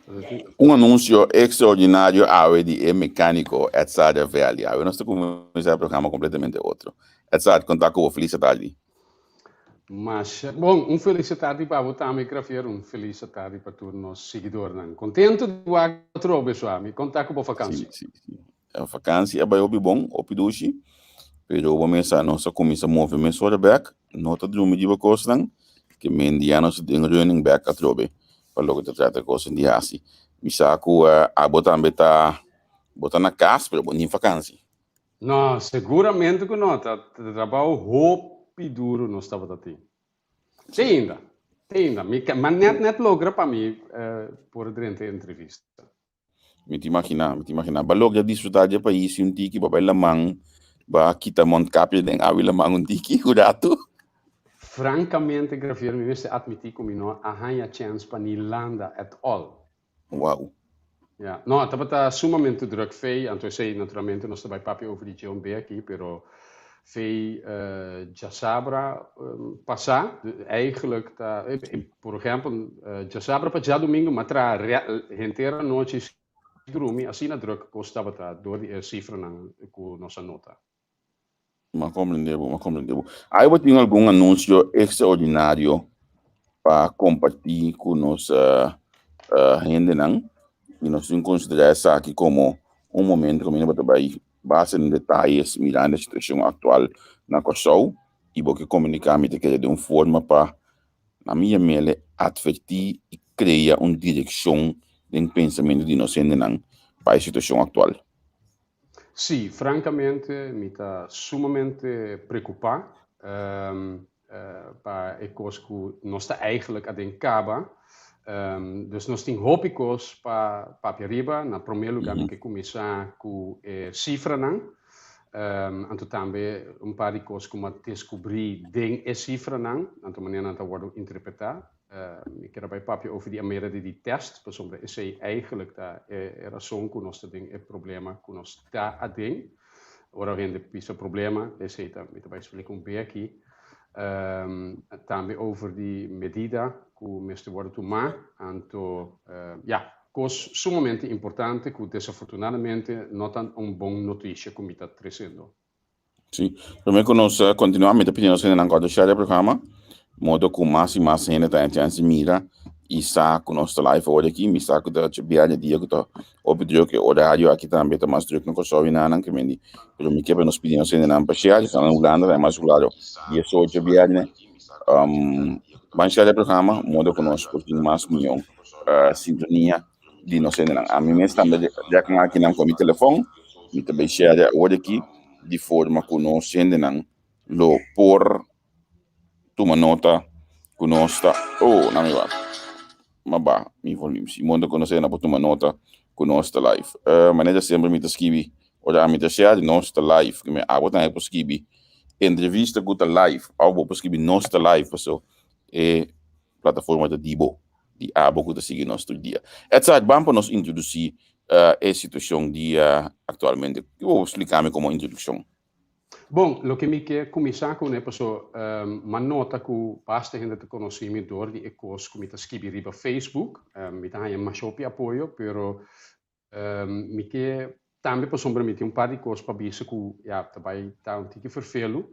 Un anunsio ekstraordinario awe di e mekániko Edsard Ravelli. Awe nos ta kuminsá e programa kompletamente otro. Edsard, konta ku bo. Felis atardi. Masha bon, un felis atardi pa bo tambe Gravier, un felis atardi pa tur nos siguidornan. Kontentu di wak atrobe sua, mi konta ku bo vakansi. Si, si, si. E vakansi a bai hopi bon, hopi dushi, pero bo mesa nos a kuminsá move mesora bèk, no ta drumi riba kosnan, ke mendia nos ta den running bèk atrobe pa loke ta trata kosnan di hasi. Mi sa ku abo tambe ta, bo ta na kas pero bo no tin vakansi. No, seguramente ku no, ta trabou hopi duru nos tabata tin. Te ainda, te ainda. Mi, ma net net logra pa mi por drenta e entrevista. Mi ta imaginá, mi ta imaginá. Ba logra disfrutá dje pais un tiki, ba bai laman, ba kita mondkapje den awa i laman un tiki, un ratu. Frankamente, Gravier, mi mester atmití ku mi no a haña chèns pa ni landa at all. Wow. Ya. No, tabata sumamente druk fei, anto esei naturalmente nos ta bai papia over di dje un be aki, pero fei djasabra pasá, eigenlijk ta, por ehèmpel, djasabra pa djadumingu m'a traha henter anochi sin drumi, asina druk kos tabata dor di e sifranan ku nos a nota. M'a komprendé bo, m'a komprendé bo. Ai bo tin algun anunsio ekstraordinario pa kompartí ku nos hendenan? I nos tin konsiderá esaki komo un momento kaminda bo ta bai base den detayes mirando e situashon aktual na Kòrsou i bo ke komuniká mi ta kere den un forma pa na mi yam'el atvertí i krea un direkshon den pensamentu di nos hendenan pa e situashon aktual. Sí, frankamente mi ta sumamente preokupá pa e kos ku nos ta eigenlijk aden kaba. Dus nos tin hopi kos pa papia riba. Na promé lugá mi ke kuminsá ku e sifranan. Anto tambe un par di kos ku mi a deskubrí den e sifranan, anto manera nan ta wòrdu interpretá. Mi kier a bai papia over di a mera di di test, pasobra esei eigenlijk ta e rason ku nos ta den e problema ku nos ta aden. Ora hende bisa problema, esei ta, mi ta bai splika un be aki. Tambe over di medida ku mester wòrdu tumá, anto ya, kos sumamente importante ku desafortunadamente no ta un bon notisia ku mi ta tresiendo. Sí, promé ku nos kontinuá, mi ta pidi nos hendenan ku a share e programa, modo ku mas i mas hende ta haña chèns di mira i sa ku nos ta live awor aki. Mi sa ku ta biaha di dia ku ta hopi drùk, e orario aki tambe ta mas drùk na Kòrsou i nanan ke mindi. Pero mi ke pa nos pidi nos hendenan pa share, esnan na Hulanda ta mas klaro 18 bièrnè. Ban share e programa modo ku nos por tin mas mihó sintonia di nos hendenan. Ami mes tambe djak makinan ku mi telefòn, mi ta bai share awor aki di forma ku nos hendenan lo por tuma nota ku nos ta, oh na mi wak, m'a baha mi volume si, modo ku nos hendenan por tuma nota ku nos ta live. Manera semper mi ta skibi ora ami ta share nos ta live, ku mi abo tambe por skibi entrevista ku ta live, òf bo por skibi nos ta live paso e plataforma ta di bo. Di abo ku ta sigui nos tur dia. Edzard, ban pa nos introdusí e situashon di aktualmente. Ki bo por splika mi komo introdukshon? Bon, loke mi ke kuminsá kuné paso m'a nota ku basta hende ta konosí mi dor di e kos ku mi ta skibi riba Facebook. Mi ta haña masha hopi apoyo, pero Mi ke tambe pasobra mi tin un par di kos pa bisa ku ya ta bai ta un tiki ferfelu.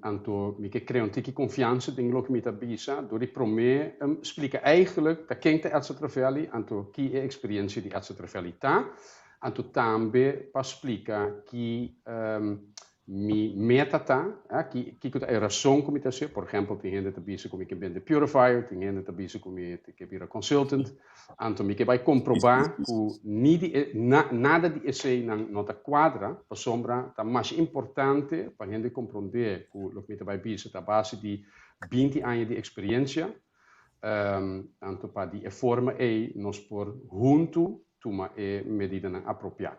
Anto mi ke krea un tiki konfiansa den loke mi ta bisa dor di promé splika eigentlik ta ken ta Edson Travelli, anto ki e eksperiensia di Edson Travelli ta, anto tambe pa splika ki Mi meta ta, kiko ta e rason ku mi ta hasié? Por ehèmpel, tin hende ta bisa ku mi ke bende purifier, tin hende ta bisa ku mi ke bira consultant. Anto mi ke bai komprobá ku ni di e, nada di eseinan no ta kuadra, pasobra ta masha importante pa hende komprondé ku loke mi ta bai bisa ta a base di 20 aña di eksperiensia. Anto pa di e forma ei nos por huntu tuma e medidanan apropiá.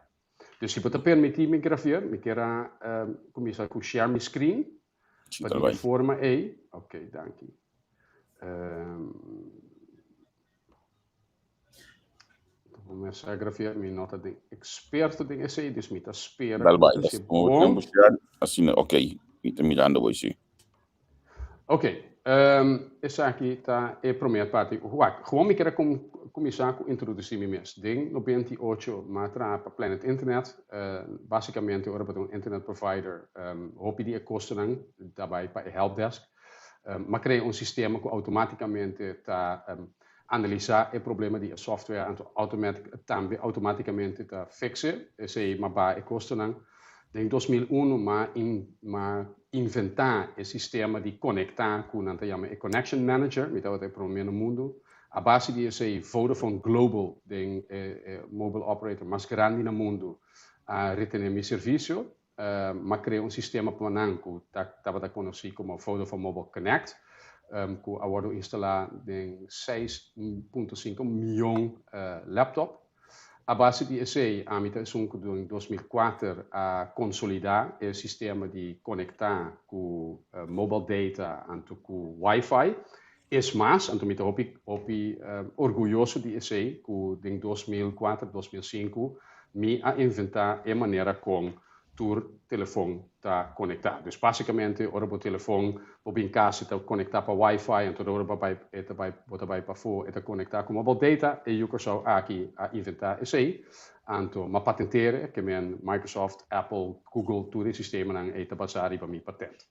Dus si bo ta permití mi, Gravier, mi kier a kuminsá ku share mi screen. Sí, Pa ta di e bai. forma ei. Ok, danki. Kuminsá, Gravier, mi no ta den eksperto den esei, dus mi ta spera Dal ku bai. ta Das ser mo bon. tempo share. Asina, ok. Mi ta mirando bo sí. Ok, esaki ta e promé parti. Wak, gewoon mi kier a kuminsá ku introdusí mi mes. Den 98 m'a traha pa Planet Internet. Básikamente ora bo ta un internet provider, hopi di e kostonan ta bai pa e helpdesk. M'a krea un sistema ku outomátikamente ta analisá e problema di e software anto tambe outomátikamente ta fix e. Esei m'a baha e kostonan. Den 2001 m'a inventá e sistema di konektá ku nan ta yama e Connection Manager. Mi tabata e promé na mundu. A base di esei Vodafone Global, den e mobile operator mas grandi na mundu, a retené mi servisio. M'a krea un sistema pa nan ku tabata konosí komo Vodafone Mobile Connect, ku a wòrdu instalá den 6,5 mion laptop. A base di esei, ami ta esun ku den 2004 a konsolidá e sistema di konektá ku mobile data anto ku Wi-Fi. Es mas, anto mi ta hopi hopi orguyoso di esei, ku den 2004, 2005 mi a inventá e manera kon tur telefon ta konektá. Dus básikamente ora bo telefon bo bin kas e ta konektá pa Wi-Fi, anto ora bo bai e ta bai bo ta bai pafó e ta konektá ku mobile data. E yu Kòrsou aki a inventá esei, anto m'a patenteer, ke men Microsoft, Apple, Google, tur e sistemanan ei ta basá riba mi patent.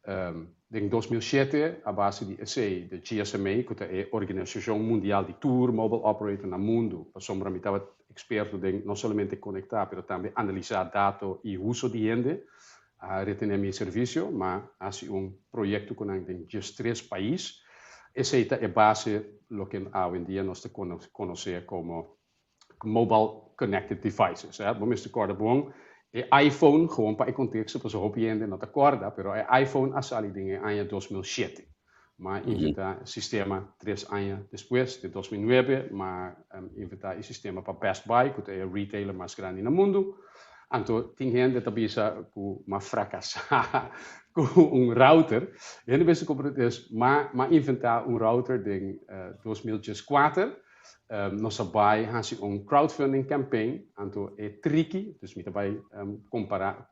Den 2007, a base di esei, de GSMA, ku ta e organisashon mundial di tur mobile operator na mundu, pasobra mi tabata eksperto den no solamente konektá, pero tambe analisá dato i uso di hende, a retené mi servisio, m'a hasi un proyekto ku nan den 13 pais. Esei ta e base loke awendia nos ta konosé komo mobile connected devices. Bo mester kòrda bon, e iPhone, gewoon pa e konteksto, pasobra hopi hende no ta kòrda, pero e iPhone a sali den e aña 2007. M'a inventá e sistema 3 aña despues, den 2009, m'a inventá e sistema pa Best Buy, ku ta e retailer mas grandi na mundu. Anto, tin hende ta bisa ku m'a frakasá ku un router. Hende mester komprendé, m'a inventá un router den 2004. Nos a bai hasi un crowdfunding campaign, anto e triki, dus mi ta bai kompará,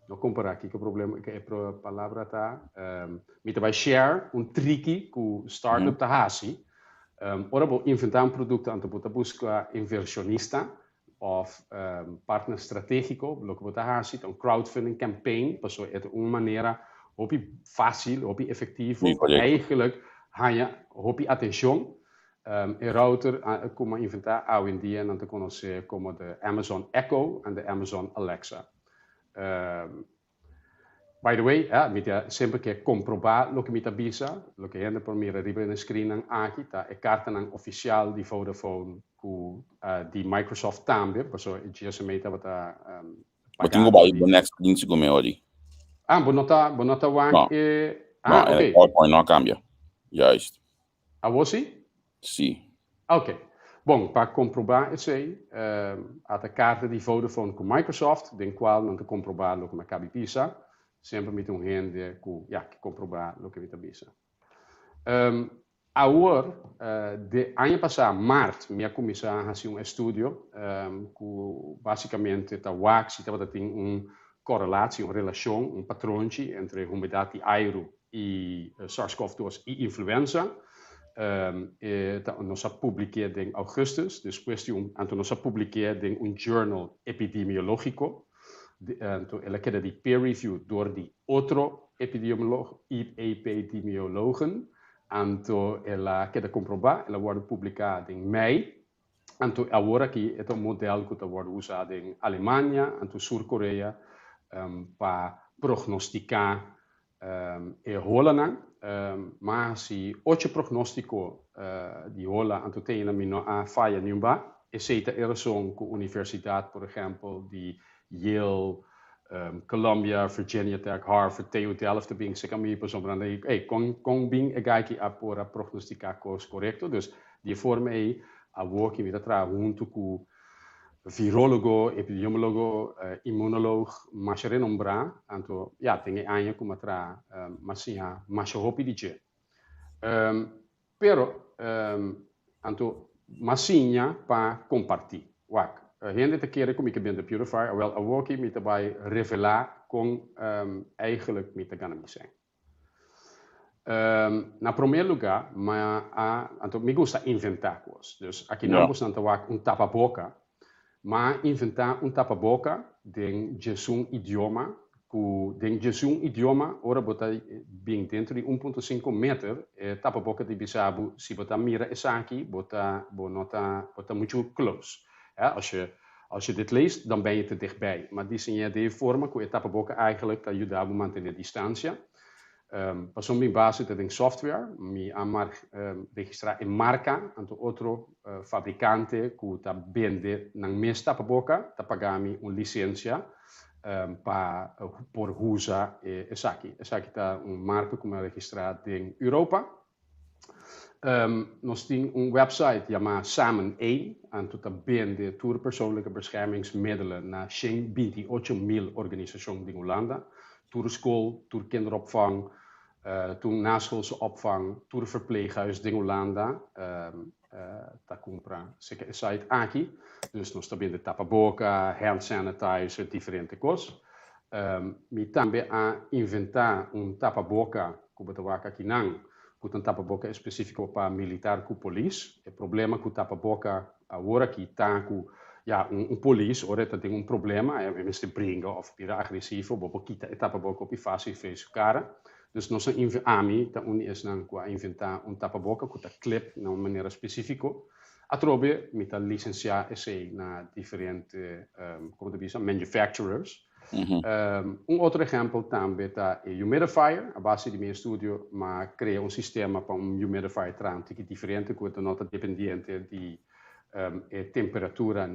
no kompará, kiko problema, ke e palabra ta, mi ta bai share un triki ku startup ta hasi. Ora bo inventá un produkto, anto bo ta buska invershonista òf partner stratégiko, loke bo ta hasi ta un crowdfunding campaign, pasobra e ta un manera hopi fásil, hopi efektivo, pa eigenlijk haña hopi atenshon. E router ku m'a inventá awendia nan ta konosé komo de Amazon Echo en de Amazon Alexa. By the way, mi ta semper ke komprobá loke mi ta bisa. Loke hende por mira riba e screennan aki ta e kartanan ofisial di Vodafone ku di Microsoft tambe, pasobra e GSMA tabata Bo tin ku bai bo next screen si ku mi ori. Ah, bo no ta wak No. e. No, Ah, e ok. PowerPoint no a kambia. Juist. Awor si? Si. Ok. Bon, pa komprobá esei, ata karta di Vodafone ku Microsoft, den kual nan ta komprobá loke mi a kaba di bisa. Semper mi ta un hende ku, ja, ke komprobá loke mi ta bisa. Awor, de aña pasá, mart, mi a kuminsá hasi un estudio ku básikamente ta wak si tabata tin un korrelatie, un relashon, un patronchi entre humedat di airu i SARS-CoV-2 i influenza. E nos a publik'é den ougùstùs, despues di un, anto nos a publik'é den un journal epidemiológiko. Anto el a keda di peer review dor di otro epidemiologen. Anto el a keda komprobá, el a wòrdu publiká den mei. Anto awor aki e ta un modelo ku ta wòrdu usá den Alemania, anto Sur Korea, pa prognostiká e holanan. M'a hasi ocho prognóstiko di hola, anto te ainda mi no a faya niun ba. Esei ta e rason ku universidat, por ehèmpel, di Yale, Columbia, Virginia Tech, Harvard, TU Delft ta bin serka mi pasobra nan ta di, "Hey, kon bin e guy aki a por a prognostiká kos korekto?" Dus di e forma ei awor ku mi ta traha huntu ku virólogo, epidemiólogo, immunólogo masha renombrá, anto ja, den e aña ku m'a traha, m'a siña masha hopi di dje. Pero anto m'a siña pa kompartí. Wak, hende ta kere ku mi ke bende purifier, wel, awor aki mi ta bai revelá kon eigenlijk mi ta gana mi sèn. Na promé lugá, ma a, anto mi gusta inventá kos. Dus akinan boso ta wak un tapaboka. M'a inventá un tapaboka den 11 idioma, ku den 11 idioma, ora bo ta bin dentro di 1,5 meter, e tapaboka ta bisa bo si bo ta mira esaki, bo ta, bo no ta, bo ta muchu close. Ja, als je dit leest, dan ben je te dichtbij. M'a diseñ'é den forma ku e tapaboka eigenlijk ta yuda bo mantené distansia. Pasobra mi base ta den software, mi a registrá e marka, anto otro fabrikante ku ta bende nan mes tapaboka, ta paga mi un lisensia pa por usa esaki. Esaki ta un marka ku mi a registrá den Europa. Nos tin un website yamá Samen 1, anto ta bende tur persoonlijke beschermingsmiddelen na 128.000 organisashon di Hulanda. Tur skol, tur kinderopvang, tur naschoolse opvang, tur verpleeghuis di Hulanda ta kumpra serka e site aki. Dus nos ta bende tapaboka, hand sanitizer, diferente kos. Mi tambe a inventá un tapaboka ku bo ta wak akinan, ku ta un tapaboka espesífiko pa militar ku polis. E problema ku tapaboka awor aki ta ku, ja, un polis ora ta tin un problema, e mester bringa òf bira agresivo, bo por kita e tapaboka hopi fásil for su kara. Dus nos a ami ta un di esnan ku a inventá un tapaboka ku ta clip na un manera spesífiko. Atrobe mi ta lisensiá esei na diferente, kon ta bisa, manufacturers. Un otro ehèmpel tambe ta e humidifier. A base di mi estudio, m'a krea un sistema pa un humidifier traha un tiki diferente, ku no ta dependiente di e temperatura,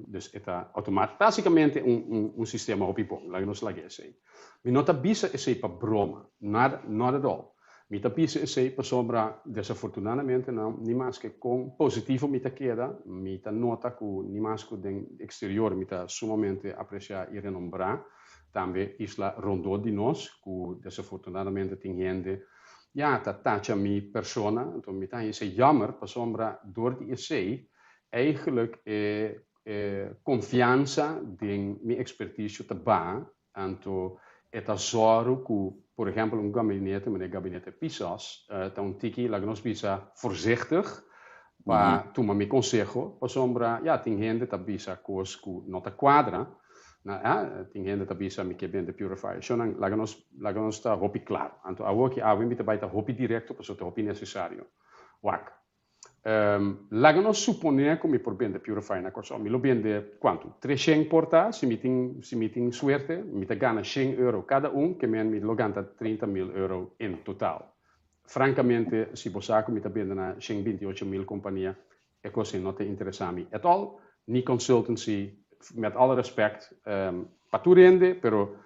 dus e ta outomátiko. Básikamente un sistema hopi bon, laga nos laga esei. Mi no ta bisa esei pa broma, not at all. Mi ta bisa esei pasobra desafortunadamente no, ni maske kon positivo mi ta keda, mi ta nota ku ni maske den eksterior mi ta sumamente apresiá i renombrá, tambe isla rondó di nos, ku desafortunadamente tin hende, ja, ta tacha mi persona, anto mi ta esei jammer, pasobra dor di esei, eigenlijk e konfiansa den mi ekspertisio ta baha, anto e ta sòru ku, por ehèmpel, un gabinete, manera gabinete Pisas, ta un tiki, laga nos bisa, voorzichtig pa tuma mi konseho, pasobra, ja, tin hende ta bisa kos ku no ta kuadra, na, ja, tin hende ta bisa mi ke bende purifier. Shonnan, laga nos ta hopi klaro. Anto awor ku awe mi ta bai ta hopi direkto, pasobra ta hopi nesesario. Wak. Laga nos suponé ku mi por bende purifier na Kòrsou. Mi lo bende kuantu? 300 por ta, si mi tin suerte, mi ta gana €100 kada un, ke men mi lo gana 30.000 euro in total. Frankamente, si bo sa ku mi ta bende na 128.000 kompania, e kos no ta interesá mi at all, ni consultancy, met alle respect, pa tur hende, pero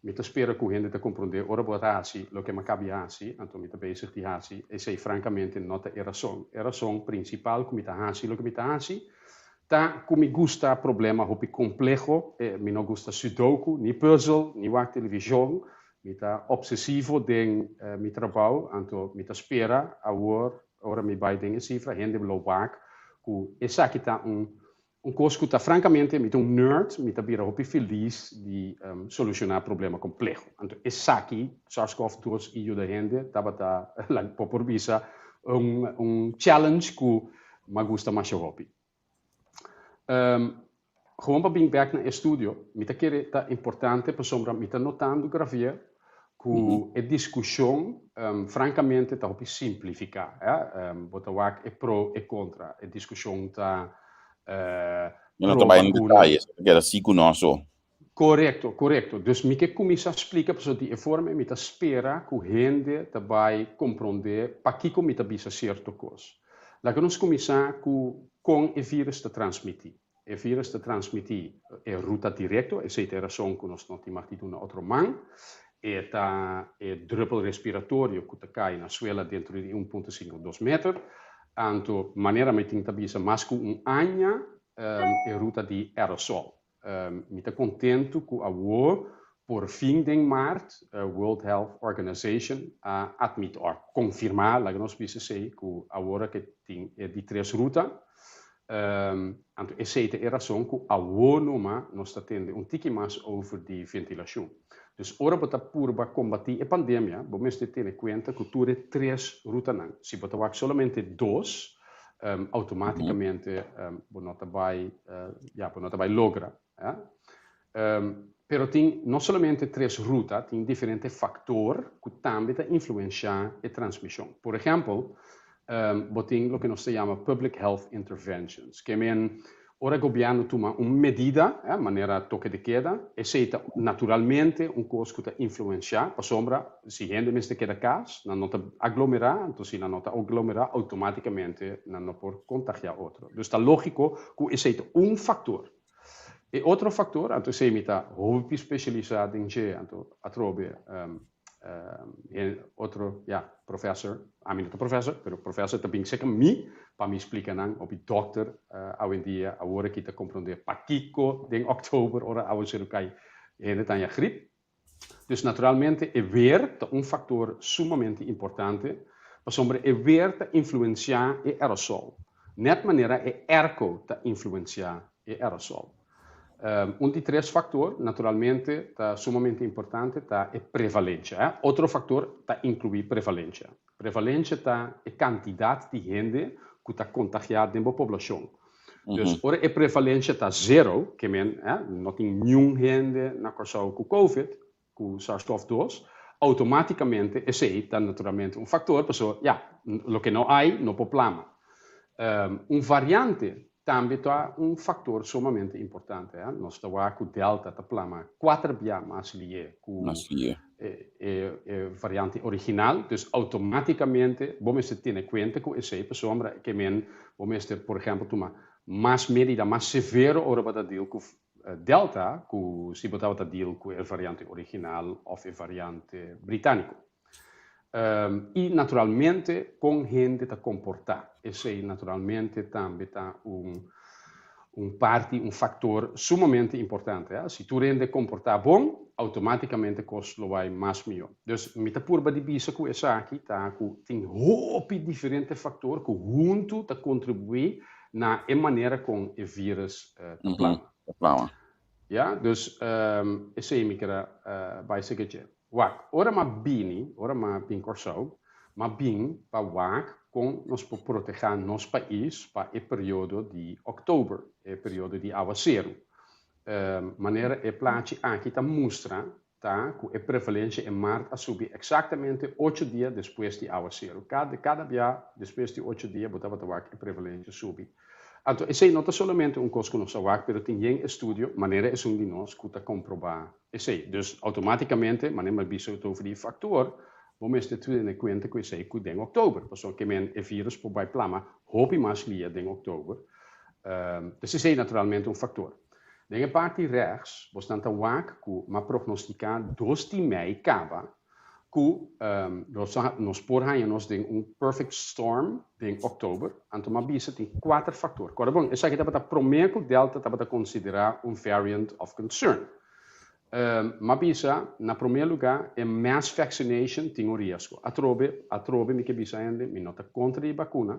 mi ta spera ku hende ta komprondé ora bo ta hasi loke mi a kaba di hasi, anto mi ta bezig di hasi, esei frankamente no ta e rason. E rason prinsipal ku mi ta hasi loke mi ta hasi, ta ku mi gusta problema hopi kompleho, mi no gusta sudoku, ni puzzel, ni wak televishon, mi ta obsesivo den mi trabou, anto mi ta spera awor, ora mi bai den e sifra, hende lo wak ku esaki ta un kos ku ta frankamente, mi ta un nerd, mi ta bira hopi felis di solushoná problema kompleho. Anto esaki, SARS-CoV-2 i yuda hende, tabata, por bisa, un challenge ku mi gusta masha hopi. Gewoon pa bin back na estudio, mi ta kere ta importante pasobra mi ta notando, Gravier, ku e diskushon frankamente ta hopi simplifiká. Ja? Bo ta wak e pro e kontra. E diskushon ta No ta bai in detaye, keda si ku nos so. Korekto. Dus mi ke kuminsá splika pasobra di e forma mi ta spera ku hende ta bai komprondé pakiko mi ta bisa sierto kos. Laga nos kuminsá ku kon e virus ta transmití. E virus ta transmití e ruta direkto, esei ta e rason ku nos no tin mag di duna otro man. E ta e druppel respiratorio ku ta kai na suela dentro di 1,5 2 meter. Anto, manera mi tin ta bisa mas ku un aña, e ruta di aerosol. Mi ta kontentu ku awor, por fin den maart, World Health Organization a admit òf konfirmá, laga nos bisa esei, ku awor ku tin e di tres ruta. Anto esei ta e rason ku awor numa nos ta tende un tiki mas over di ventilashon. Dus ora bo ta purba kombatí e pandemia, bo mester tene kuenta ku tur e tres rutanan. Si bo ta wak solamente dos, outomátikamente bo no ta bai, ya, bo no ta bai logra. Pero tin no solamente tres ruta, tin diferente faktor ku tambe ta influenshá e transmishon. Por ehèmpel, bo tin loke nos ta yama public health interventions, ke men ora gobièrnu tuma un medida, manera toke de keda, esei ta naturalmente un kos ku ta influenshá, pasobra si hende mester keda kas, nan no ta aglomerá, anto si nan no ta aglomerá, outomátikamente nan no por kontagiá otro. Dus ta lógiko ku esei ta un faktor. E otro factor, anto esei mi ta hopi specialisa den dje, anto atrobe e otro, ya, professor, ami no ta professor, pero professor ta bin cerca mi pa mi splica nan, hopi dokter awendia, awor aki ta comprende pakico den oktober ora awaceru cay hende ta haña grip. Dus naturalmente e weer ta un factor sumamente importante, pasobra e weer ta influencia e aerosol, net manera e airco ta influencia e aerosol. Un di tres factor naturalmente ta sumamente importante ta e prevalencia. Otro factor ta inclui prevalencia. Prevalencia ta e cantidad di hende cu ta contagia den bo poblacion. Dus ora e prevalensia ta zero, ke men no tin niun hende na Kòrsou ku covid, ku SARS-CoV-2, outomátikamente esei ta naturalmente un faktor, pasobra ya, loke no hay no por plama. Un variante tambe ta un faktor sumamente importante. Nos ta wak ku Delta ta plama kuater bia mas lié ku e variante original, dus automáticamente bo mester tene cuenta cu esey, pasobra ke men bo mester por ehempel tuma mas medida mas severo ora bo ta deal cu Delta cu si bo tabata deal cu e variante original of e variante Britanico. Y naturalmente con hende ta comporta, esey naturalmente tambe ta un un parti, un factor sumamente importante. Si tur hende comporta bon, automaticamente cos lo bay mas miyo. Dus mi ta purba di bisa cu esaki ta cu tin hopi diferente factor cu hunto ta contribui na e manera con e virus ta plama. Ta plama. Ya, dus esey mi keda bay sege dje. Wak, ora m'a bini, ora m'a bin Kòrsou, m'a bin pa wak kon nos por protehá nos pais pa e periodo di òktober, e periodo di awaseru. Manera e plachi aki ta mustra ta ku e prevalensia e mart a subi eksaktamente ocho dia despues di awaseru. Kada kada bia despues di ocho dia bo tabata wak e prevalensia subi. Anto esei no ta solamente un kos ku nos a wak, pero tin yen estudio, manera esun di nos, ku ta komprobá esei. Dus outomátikamente, manera mi a bisa over di e faktor, bo mester tene kuenta ku esei ku den òktober, pasobra ke men e vírus por bai plama hopi mas lia den òktober. Dus esei naturalmente un faktor. Den e parti règs, bosnan ta wak ku m'a prognostiká dos di mei kaba ku nos por haña nos den un perfect storm den òktober, anto m'a bisa tin kuater faktor. Kòrda bon, esaki tabata promé ku Delta tabata konsiderá un variant of concern. M'a bisa, na promé lugá, e mass vaccination tin un riesgo. Atrobe, atrobe mi ke bisa hende, mi no ta kontra di bakuna.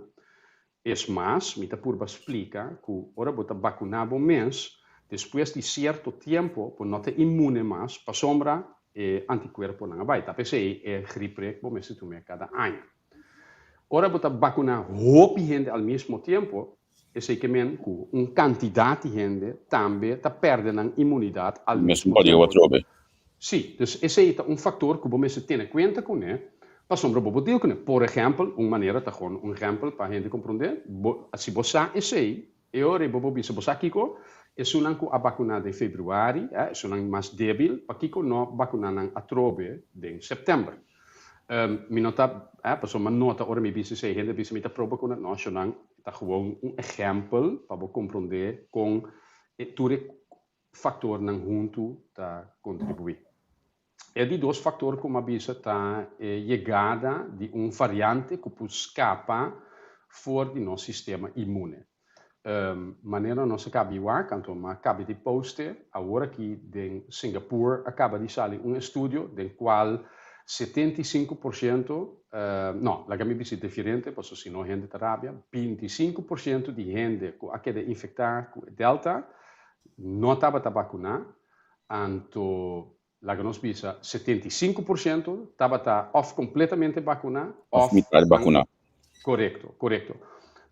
Es mas, mi ta purba splika ku ora bo ta bakuná bo mes, despues di sierto tiempo bo no ta inmune mas pasobra e antikuerponan a bai. Ta p'esei e griepprik bo mester tum'é kada aña. Ora bo ta bakuná hopi hende al mismo tiempo, esei ke men ku un kantidat di hende tambe ta pèrdè nan inmunidat al Mesun mismo kòdigo tiempo. atrobe. Sí, dus esei ta un faktor ku bo mester tene kuenta kuné pasobra bo por deal kuné. Por ehèmpel, un manera ta gewoon un ehèmpel pa hende komprondé, bo, si bo sa esei, e ora ei bo por bisa, bo sa kiko? Esunnan ku a bakuná den februari, eh, esunnan mas débil, pakiko no bakuná nan atrobe den sèptèmber? Mi no ta, eh, pasobra mi a nota ora mi bisa esei, hende a bisa mi ta pro bakuna. No, shonnan, ta gewoon un ehèmpel pa bo komprondé kon e tur e faktornan huntu ta kontribuí. E di dos faktor ku mi a bisa ta e yegada di un variante ku por skapa for di nos sistema inmune. Manera nos a kaba di wak, anto mi a kaba di poste, awor aki den Singapore a kaba di sali un estudio den kual 75%, no, laga mi bisa diferente, pasobra si no hende ta rabia, 25% di hende ku a keda infektá ku e Delta no tabata bakuná, anto laga nos bisa 75% tabata òf kompletamente bakuná òf òf mitar nan bakuná. Korekto, korekto.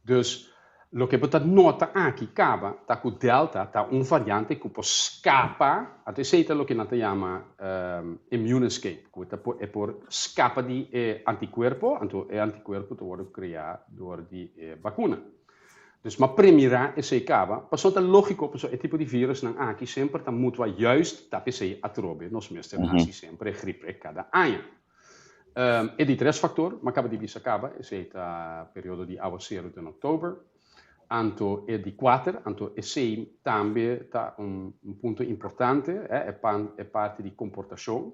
Dus loke bo ta nota aki kaba ta ku Delta ta un variante ku por skapa, anto esei ta loke nan ta yama immune escape, ku ta por e por skapa di e antikuerpo, anto e antikuerpo ta wòrdu kreá dor di e bakuna. Dus m'a premirá esei kaba, pasobra ta lógiko, pasobra e tipo di virusnan aki semper ta mutua juist ta p'esei atrobe nos mester hasi semper e grieprik kada aña. E di tres faktor, m'a kaba di bisa kaba, esei ta periodo di awaseru den oktober. Anto e di kuater, anto esei tambe ta un punto importante, e pan e parti di komportashon.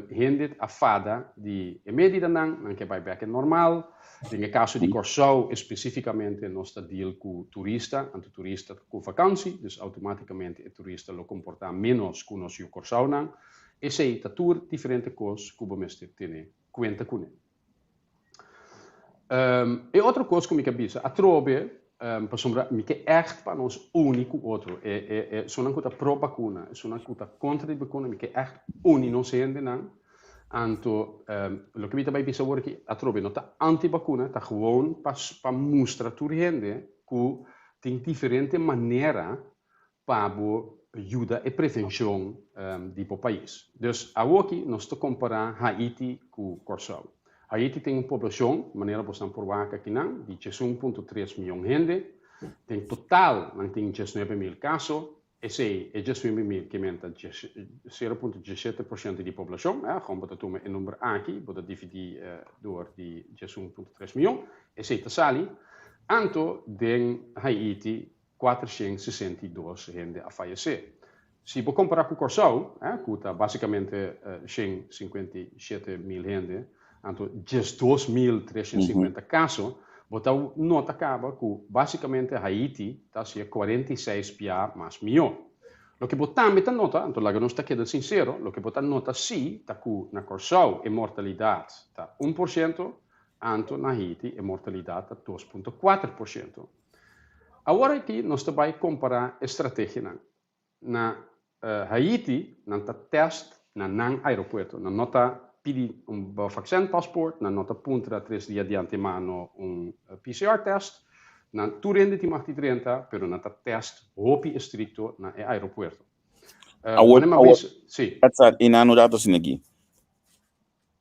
Hende a fada di e medidanan, nan ke bai bek e normal. Den e kaso di Kòrsou espesífikamente nos ta deal ku turista, anto turista ta ku vakansi, dus outomátikamente e turista lo komportá ménos ku nos yu Kòrsounan. Esei ta tur diferente kos ku bo mester tene kuenta kuné. E otro kos ku mi ke bisa atrobe, pasobra mi ke ègt pa nos uni ku otro, e e esunnan ku ta pro bakuna, esunnan ku ta kontra di bakuna, mi ke ègt uni nos hendenan. Anto loke mi ta bai bisa awor aki atrobe no ta anti bakuna, ta gewoon pa pa mustra tur hende ku tin diferente manera pa bo yuda e prevencion di bo pais. Dus awoki nos ta compara Haiti cu Corsou. Haiti tin un poblacion, manera bosnan por wak akinan, di 11.3 miyon hende. Den total nan tin 19.000 caso. Esey, e 19.000 ke men ta 0.17% di poblacion. Gewoon bo ta tuma e number aki, bo ta dividi door di 11.3 miyon. Esey ta sali. Anto den Haiti 462 hende a fayesé. Si bo kompará ku Kòrsou, ku ta básikamente 157.000 hende, anto 12.350 kaso, bo ta nota kaba ku básikamente Haiti ta hasié 46 bia mas mihó. Loke bo tambe ta nota, anto laga nos ta keda sinsero, loke bo ta nota sí ta ku na Kòrsou e mortalidat ta 1%, anto na Haiti e mortalidat ta 2.4%. Awor aki nos ta bai kompará e strategianan. Na Haiti nan ta tèst na nan aeropuerto. Nan no ta pidi un vaksinpaspoort, nan no ta puntra tres dia di antemano un PCR tèst. Nan tur hende tin mag di drenta, pero nan ta tèst hopi estrikto na e aeropuerto. Awor, awor, Edson, i nan no ta asina aki.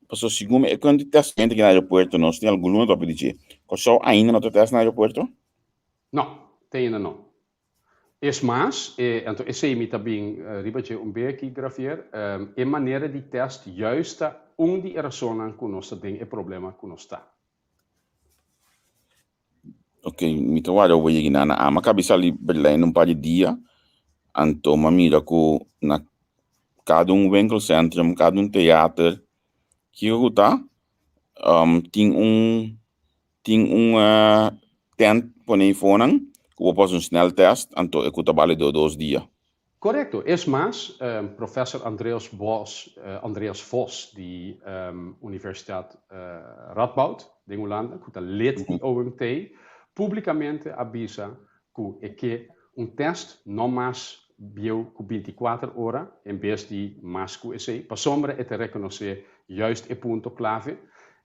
Pasobra segun mi e kuent di tèstmento aki na aeropuerto nos tin algun luna topi di dje. Kòrsou ainda no ta tèst na aeropuerto? No, te ainda no. Es mas, e, anto esei mi ta bin riba dje un be aki, Gravier, e manera di tèst juist ta un di e rasonnan ku nos ta den e problema ku nos ta. Ok, mi ta warda bo yega na ama kabi sali Berlijn un par di dia, anto m'a mira ku na kada un winkelcentrum, kada un teater, kiko ku ta, tin un tin un tent pone eifonan ku bo por hasi un sneltest, anto e ku ta balido dos dia. Korekto. Es mas, professor Andreas Bos, Andreas Vos di Universitat Radboud den Hulanda, ku ta lid di OMT, públikamente a bisa ku e ke un tèst no mas bieu ku 24 ora en bes di mas ku esei, pasobra e ta rekonosé juist e punto klave.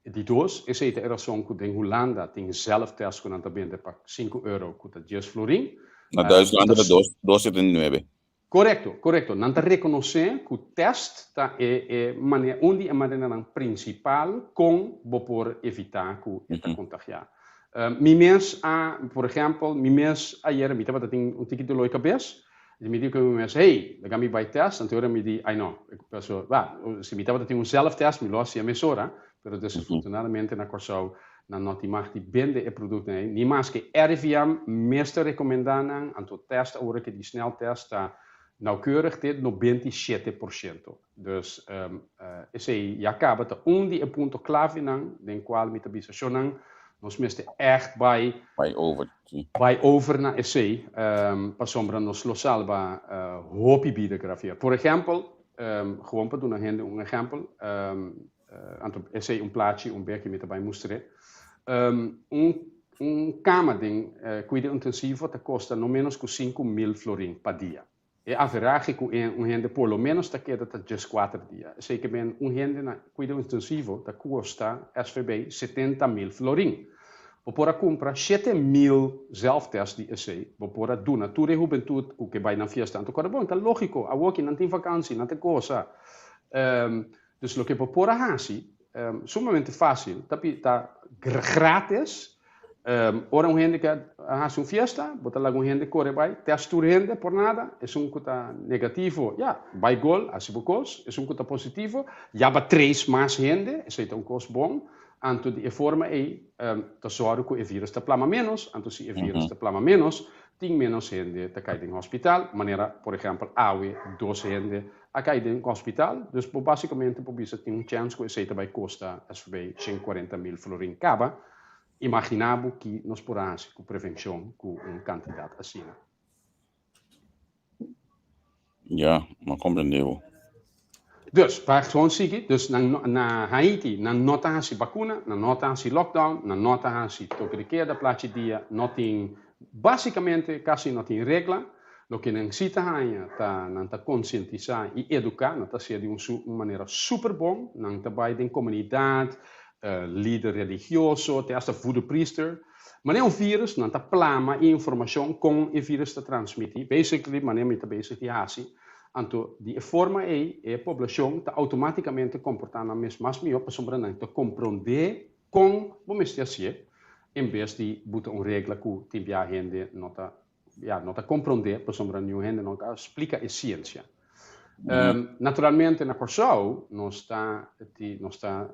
Di dos, esei ta e rason ku den Hulanda tin zelftest ku nan ta bende pa sinku euro ku ta dies florin. Na Duitsland ta dos, dos setenta i nuebe. Korekto, korekto. Nan ta rekonosé ku tèst ta e e manera, un di e maneranan prinsipal kon bo por evitá ku e ta kontagiá. Mi mes a, por ehèmpel, mi mes ayera mi tabata tin un tiki doló di kabes, i mi di ku mi mes, hey, laga mi bai tèst, anto ora mi di, ai no, paso, ba, si mi tabata tin un zelftest mi lo hasié mesora, pero desafortunadamente na Kòrsou Nan no tin mag di bende e produktonan ei, ni maske RIVM mes ta rekomendá nan, anto tèst awor aki di sneltest ta naukeurig te 97%. Dus esei ya kaba ta un di e punto klavenan den kual mi ta bisa shownan nos mester ègt bai Bai over, si. bai over na esei pasobra nos lo salba hopi bida, Gravier. Por ehèmpel, gewoon pa duna hende un ehèmpel, Anto esei un plachi un bek mi ta bai mustr'é. Un kama den kuido intensivo ta kosta no ménos ku 5000 florin pa dia. E averahe ku un hende por lo ménos ta keda ta 14 dia. Esei ke men un hende na kuido intensivo ta kosta SVB 70.000 florin. Bo por a kumpra 7000 zelftest di esei, bo por a duna tur e hubentut ku ke bai na fiesta. Anto kòrda bon, ta lógiko, awoki nan tin vakansi, nan ta gosa. Dus loke bo por a hasi, sumamente fásil, ta ta gratis, ora un hende ke a hasi un fiesta, bo ta laga un hende kore bai, tèst tur hende por nada, esun ku ta negativo, ya, bai gol, hasi bo kos, esun ku ta positivo, yaba tres mas hende, esei ta un kos bon. Anto di e forma ei ta sòru ku e vírus ta plama ménos, anto si e vírus ta plama ménos, tin ménos hende ta kai den hospital, manera por ehèmpel awe dos hende a kai den hospital, dus bo básikamente por bisa tin un chèns ku esei ta bai kosta SVB 140.000 florin kaba. Imaginá bo ki nos por a hasi ku prevenshon ku un kantidat asina. Ja, m'a comprende bo. Dus, pa gewoon sigui, dus nan na Haiti nan no ta hasi bakuna, nan no ta hasi lockdown, nan no ta hasi toke de keda, plachi dia, no tin, basicamente casi no tin regla. Loke nan si ta haña ta nan ta concientisa y educa, nan ta hacié di un su un manera super bon, nan ta bay den comunidad, lider religioso, te hasta voodoo priester. Manera un virus, nan ta plama e informacion con e virus ta transmiti. Basically, manera mi ta bezig di haci. Anto, di e forma ey, e poblacion ta automaticamente comporta nan mes mas miho pasobra nan ta compronde con bo mester hacié, en bes di buta un regla cu tin bia hende no ta, ya, no ta compronde pasobra niun hende no ta splica e ciencia. Naturalmente na Kòrsou nos ta nos ta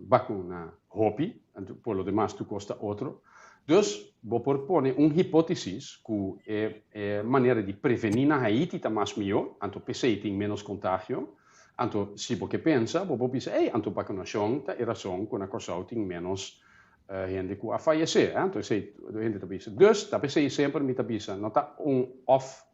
bakuna hopi, por lo demas tur kos ta otro. Dus bo por pone un hipótesis ku e e manera di prevení na Haiti ta mas mihó, anto p'esei tin ménos kontagio. Anto si bo ke pensa bo por bisa, ey, anto bakunashon ta e rason ku na Kòrsou tin ménos hende ku a fayesé. Anto esei hende ta bisa. Dus ta p'esei semper mi ta bisa no ta un òf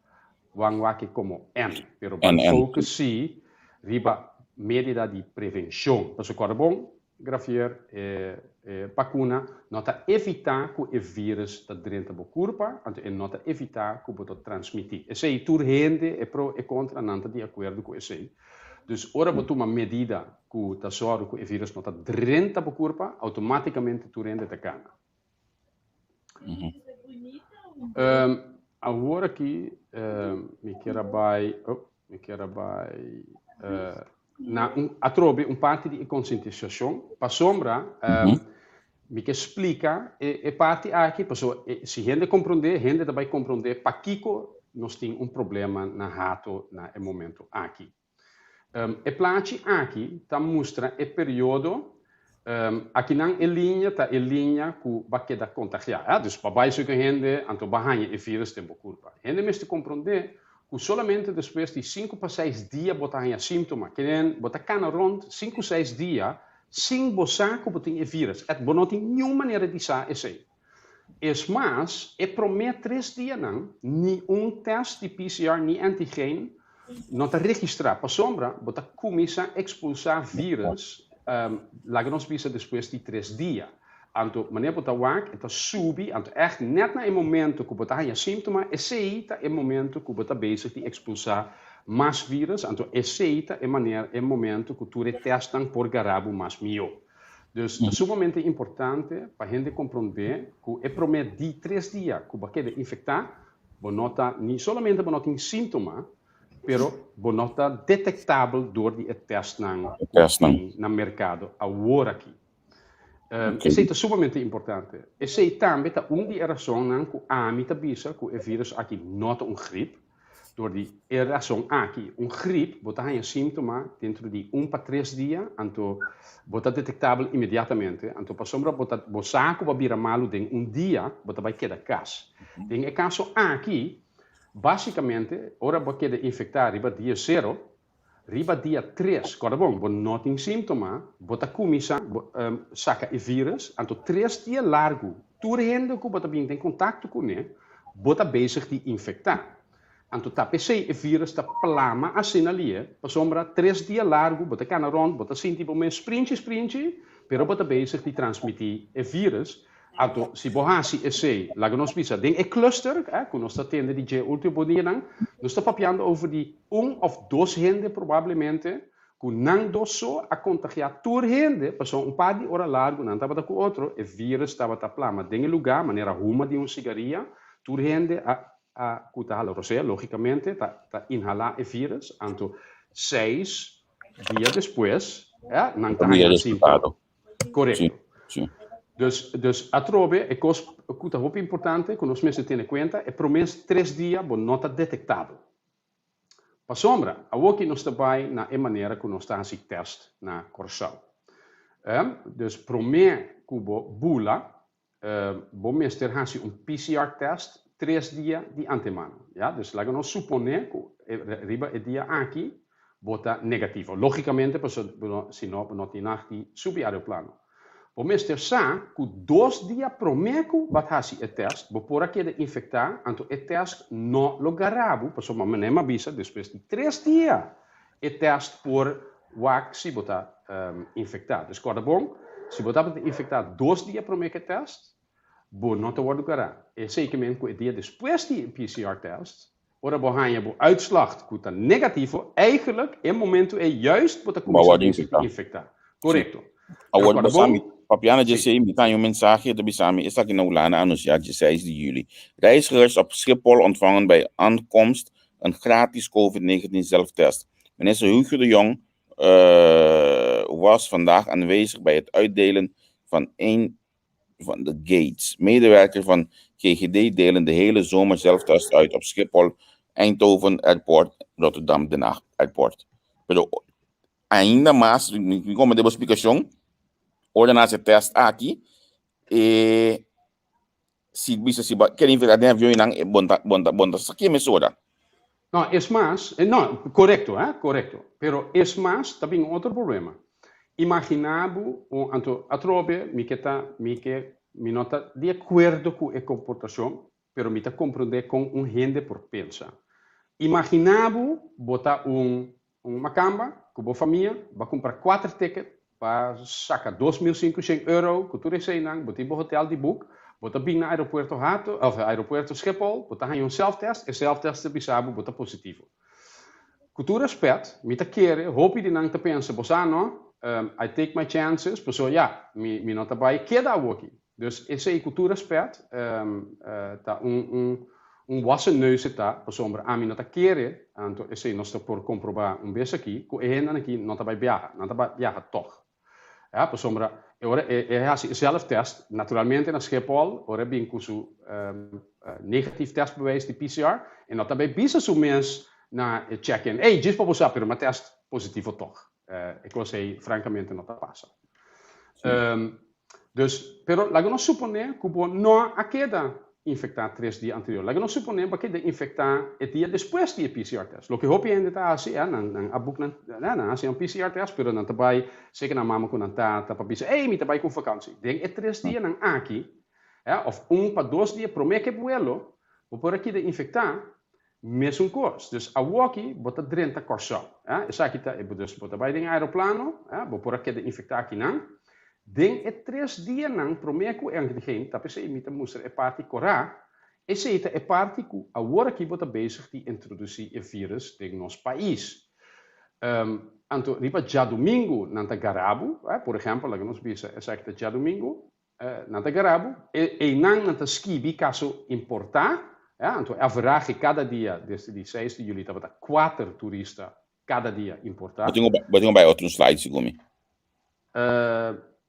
Wan wak komo N, pero ban focus si riba medida di prevencion. Pasobra kòrda bon, Grafier, e e bakuna no ta evitá ku e virus ta drenta bo kurpa, anto e no ta evitá ku bo ta transmití. Esei tur hende, e pro e kontra, nan ta di akuerdo ku esei. Dus ora bo tuma medida ku ta sòru ku e virus no ta drenta bo kurpa, outomátikamente tur hende ta gana. Awor aki mi kier a bai, oh, mi kier a bai na un, atrobe un parti di e konsientisashon, pasobra mi ke splika e e parti aki, pasobra si hende komprondé, hende ta bai komprondé pakiko nos tin un problema na Hato na e momento aki. E plachi aki ta mustra e periodo. Akinan e liña ta e liña ku bo a keda kontagiá. Dus bo a bai suka hende, anto bo a haña e vírus den bo kurpa. Hende mester komprondé ku solamente despues di sinku pa seis dia bo ta haña síntoma. Kenen bo ta kana rònt sinku seis dia sin bo sa ku bo tin e vírus. Bo no tin niun manera di sa esei. Es mas, e promé tres dianan ni un tèst di PCR ni antigen no ta registrá, pasobra bo ta kuminsá ekspulsá vírus, laga nos bisa despues di tres dia. Anto, manera bo ta wak, e ta subi, anto ègt nèt na e momento ku bo ta haña síntoma, esei ta e momento ku bo ta bezig di ekspulsá mas vírus, anto esei ta e manera, e momento ku tur e tèstnan por gara bo mas mihó. Dus ta sumamente importante pa hende komprondé ku e promé di tres dia ku bo a keda infektá, bo no ta ni solamente bo no tin síntoma, pero bo no ta detektabel dor di e tèstnan ku tin na merkado awor aki. Esei ta sumamente importante. Esei tambe ta un di e rasonnan ku ami ta bisa ku e vírus aki no ta un grip. Dor di e rason aki, un grip bo ta haña síntoma dentro di un pa tres dia, anto bo ta detektabel inmediatamente, anto pasobra bo ta bo sa ku bo a bira malu den un dia, bo ta bai keda kas. Den e kaso aki, basikamente ora bo a keda infektá riba dia sero, Riba dia tres, kòrda bon, bo no tin síntoma, bo ta kuminsá saka e vírus, anto tres dia largu tur hende ku bo ta bin den kontakto kuné, bo ta bezig di infektá. Anto ta p'esei e virus ta plama asina lie, pasobra tres dia largu bo ta kana rònt, bo ta sinti bo mes sprinchi sprinchi, pero bo ta bezig di transmití e virus. Anto si bo hasi esei, laga nos bisa den e cluster ku nos ta tende di dje último dianan, nos ta papiando over di un òf dos hende probablemente ku nan dos so a kontagiá tur hende, pasobra un par di ora largu nan tabata ku otro, e virus tabata plama den e lugá manera huma di un sigaria, tur hende a a ku ta hala rosea, lógikamente ta ta inhalá e vírus, anto seis dia despues, eh, nan ta haña síntoma. Korekto. Sí, sí. Dus, dus atrobe e kos ku ta hopi importante ku nos mester tene kuenta, e promé tres dia bo no ta detektabel. Pasobra, awoki nos ta bai na e manera ku nos ta hasi tèst na Kòrsou. Dus promé ku bo bula, Bo mester hasi un PCR test tres dia di antemano. Ya, dus laga nos suponé ku riba e dia aki bo ta negativo. Lógikamente pasobra si no bo no tin nag di subi aeroplano. Bo mester sa ku dos dia promé ku bo a hasi e test bo por a keda infektá, anto e test no lo gara bo pasobra manera mi a bisa despues di tres dia E test por wak si bo ta infectá. Dus kòrda bon, si bo tabata infectá dos dia promé ku e test, bo no ta wòrdu gará. Esei ke men ku e dia despues di e PCR test, ora bo haña bo uitslag ku ta negativo, eigenlijk e momentu ei juist bo ta kuminsá bezig di infectá. Korekto. Awor bo sa mi, papiando dje esei, mi ta haña un mensahe ta bisa mi esaki na Hulanda a anunsiá dje seis di juli. Reizigers op Schiphol ontvangen bij aankomst een gratis Covid 19 zelftest. Minister Hugo de Jong was vandaag aanwezig bij het uitdelen van een van de gates. Medewerkers van GGD delen de hele zomer zelftest uit op Schiphol, Eindhoven Airport, Rotterdam Den Haag Airport. Pero ainda mas, mi como debo explicacion, ora nan haci test aki, e si bisa si bo kere infecta den avion nan e bon ta bon ta bon ta sakia mesora. No, es mas, no, korekto, hè, korekto. Pero es mas, ta bin otro problema. Imagina bo un, anto atrobe mi ke ta, mi ke, mi no ta di akuerdo ku e komportashon, pero mi ta komprondé kon un hende por pensa. Imagina bo, bo ta un Un makamba ku bo famia bo a kumpra kuater ticket pa saka 2500 euro ku tur eseinan, bo tin bo hotel di boek, bo ta bin na aeropuerto Hato of aeropuerto Schiphol, bo ta haña un self test, e self test ta bisa bo bo ta positivo. Ku tur respet, mi ta kere hopi di nan ta pensa bo sa no, I take my chances, pasobra ya, mi mi no ta bai keda awoki. Dus esei ku tur respet ta un un un wassen neus e ta, pasobra ami no ta kere, anto esei nos ta por komprobá un bes aki, ku e hendenan aki no ta bai biaha, nan ta bai biaha tòg. Ya, pasobra e ora e e hasi e zelftest, naturalmente na Schiphol, ora e bin ku su negatief testbewijs di PCR, e no ta bai bisa su mes na e check-in, ey, djis pa bo sa, pero mi a test positivo tòg. E kos ei frankamente no ta pasa. Dus, pero laga nos suponé ku bo no a keda infektá tres dia anterior. Laga nos suponé bo a keda infektá e dia despues di e PCR test. Loke hopi hende ta hasi, nan nan a buk nan, nan a hasi un PCR test, pero nan ta bai seka nan mama ku nan tata pa bisa, ey, mi ta bai ku vakansi. Den e tres dianan aki, òf un pa dos dia promé ku e buelo, bo por a keda infektá. Mesun kos. Dus awoki bo ta drenta Kòrsou. Esaki ta e dus bo ta bai den aeroplano, bo por a keda infektá akinan. Den e tres dianan promé ku e antigen, ta p'esei mi ta mustra e parti kòrá, esei ta e parti ku awor aki bo ta bezig di introdusí e vírus den nos pais. Anto riba djadumingu nan ta gara bo, por ehèmpel laga nos bisa esaki ta djadumingu, Nan ta gara bo, e einan nan ta skibi kaso importá, ya, anto e averahe kada dia desde di seis di juli tabata kuater turista kada dia importá. Bo tin bo tin bai otro slide segun mi.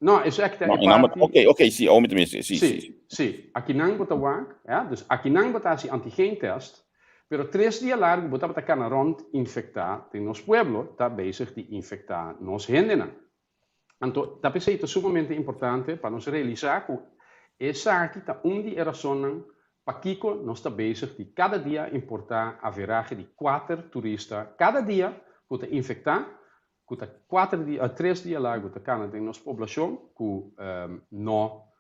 No, esaki ta e parti. Ok, ok, si, awor mi ta mira, si, si. Si, si, akinan bo ta wak, ya, dus akinan bo ta hasi antigen test, pero tres dia largu bo tabata kana rònt infektá den nos pueblo, ta bezig di infektá nos hendenan. Anto, ta p'esei ta sumamente importante pa nos realisá ku esaki ta un di e rasonnan pakiko nos ta bezig di kada dia importá averahe di kuater turista kada dia ku ta infektá, ku ta kuater dia, tres dia largu ta kana den nos poblashon ku no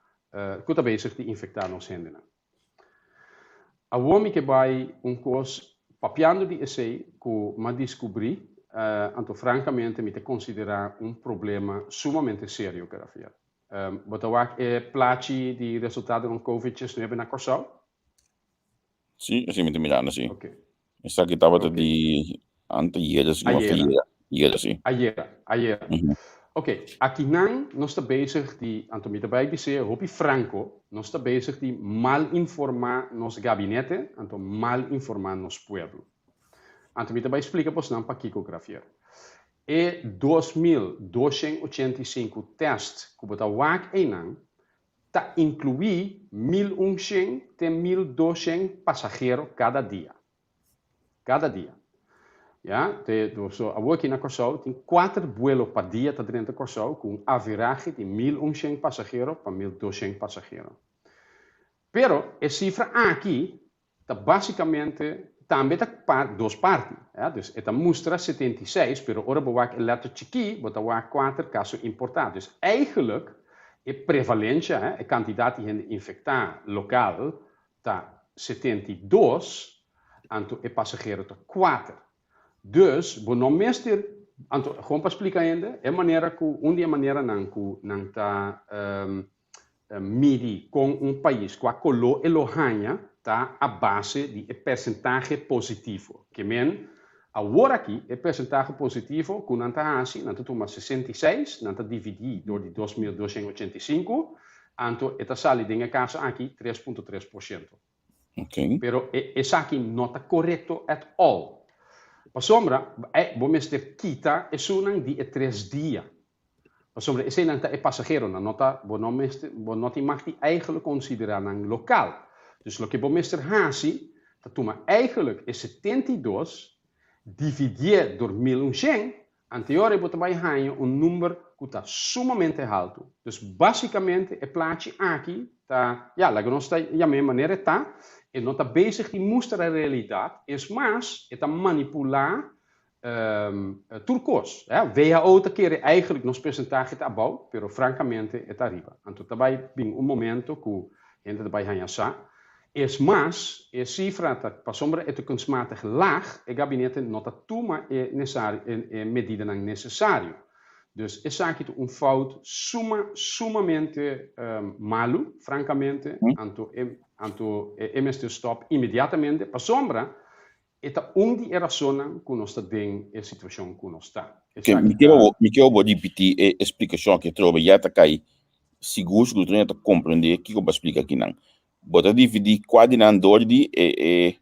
ku ta bezig di infektá nos hendenan. Awor mi ke bai un kos Papiando di esei ku m'a diskubrí, anto frankamente mi ta konsiderá un problema sumamente serio, Grafiel. Bo ta wak e plachi di resultadonan Covid 19 na Kòrsou? Sí, esei mi ta mirando, sí. Esaki tabata di anteayera, si no Ayera. Ayera, sí. Ayera, ayera. Ok, akinan nos ta bezig di, anto mi ta bai bis'é hopi franco, nos ta bezig di mal informá nos gabinete, anto mal informá nos pueblo. Anto mi ta bai splika bosnan pakiko, Gravier. E 2285 tèst ku bo ta wak einan ta inkluí 1100 te 1200 pasahero kada dia. Kada dia. Ya, te, so awor aki na Kòrsou tin kuater buelo pa dia ta drenta Kòrsou ku un averahe di 1100 pasahero pa 1200 pasahero. Pero e sifra aki ta básikamente tambe ta pa dos parti. Ya, dus e ta mustra 76, pero ora bo wak e lèter chikí bo ta wak kuater kaso importá. Dus eigenlijk e prevalensha, e kantidat di hende infektá lokal ta 72, anto e pasahero ta kuater. Dus bo no mester, anto gewoon pa splika hende, e manera ku, un di e maneranan ku nan ta midi kon un pais, kua koló e lo haña, ta a base di e persentahe positivo. Ke men, awor aki e persentahe positivo ku nan ta hasi, nan ta tuma 66, nan ta dividí dor di 2285, anto e ta sali den e kaso aki 3.3%. Pero esaki no ta korekto at all. Pasobra bo mester kita esunnan di e tres dia. Pasobra eseinan ta e pasaheronan, no ta, bo no mester, bo no tin mag di eigenlijk konsiderá nan lokal. Dus loke bo mester hasi ta tuma eigenlijk e 72 dividié dor 1100, Anteora bo ta bai haña un number ku ta sumamente haltu. Dus básikamente e plachi aki ta, ya, laga nos ta yam'é manera e ta, e no ta bezig di mustra e realidat, es mas, e ta manipulá tur kos. WHO ta kere eigenlijk nos persentahe ta abou, pero frankamente e ta ariba. Anto ta bai bin un momento ku hende ta bai haña sa. Es mas, e sifra ta pasobra e ta kunstmatig laag, e gabinete no ta tuma e e medidanan nesesario. Dus esaki ta un fout suma sumamente malu, frankamente, anto e anto e mester stop inmediatamente pasobra E ta un di e rasonnan ku nos ta den e situashon ku nos ta. Oke, mi Esaki ke ta. bo, mi ke bo ripití e splikashon aki atrobe, ya ta kai sigur sigur tur hende ta komprendé kiko bo a splika akinan. Bo ta dividí kua di nan dor di e e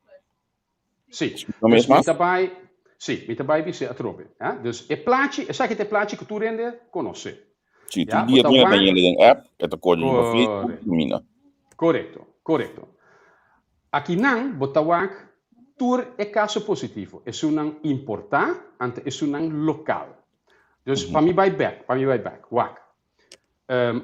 Sí, splika un dus bes mi mas? ta bai, sí, mi ta bai bis'é atrobe, eh. Dus e plachi, esaki ta e plachi ku tur hende konosé. Sí, tur Ya, bo dia ta tur hende ta wak. yende den app, e ta kore riba Facebook, Korekto, kaminda. korekto, korekto. Akinan bo ta wak tur e kaso positivo, esunnan importá ante esunnan lokal. Dus pa mi bai bek, pa mi bai bek, wak.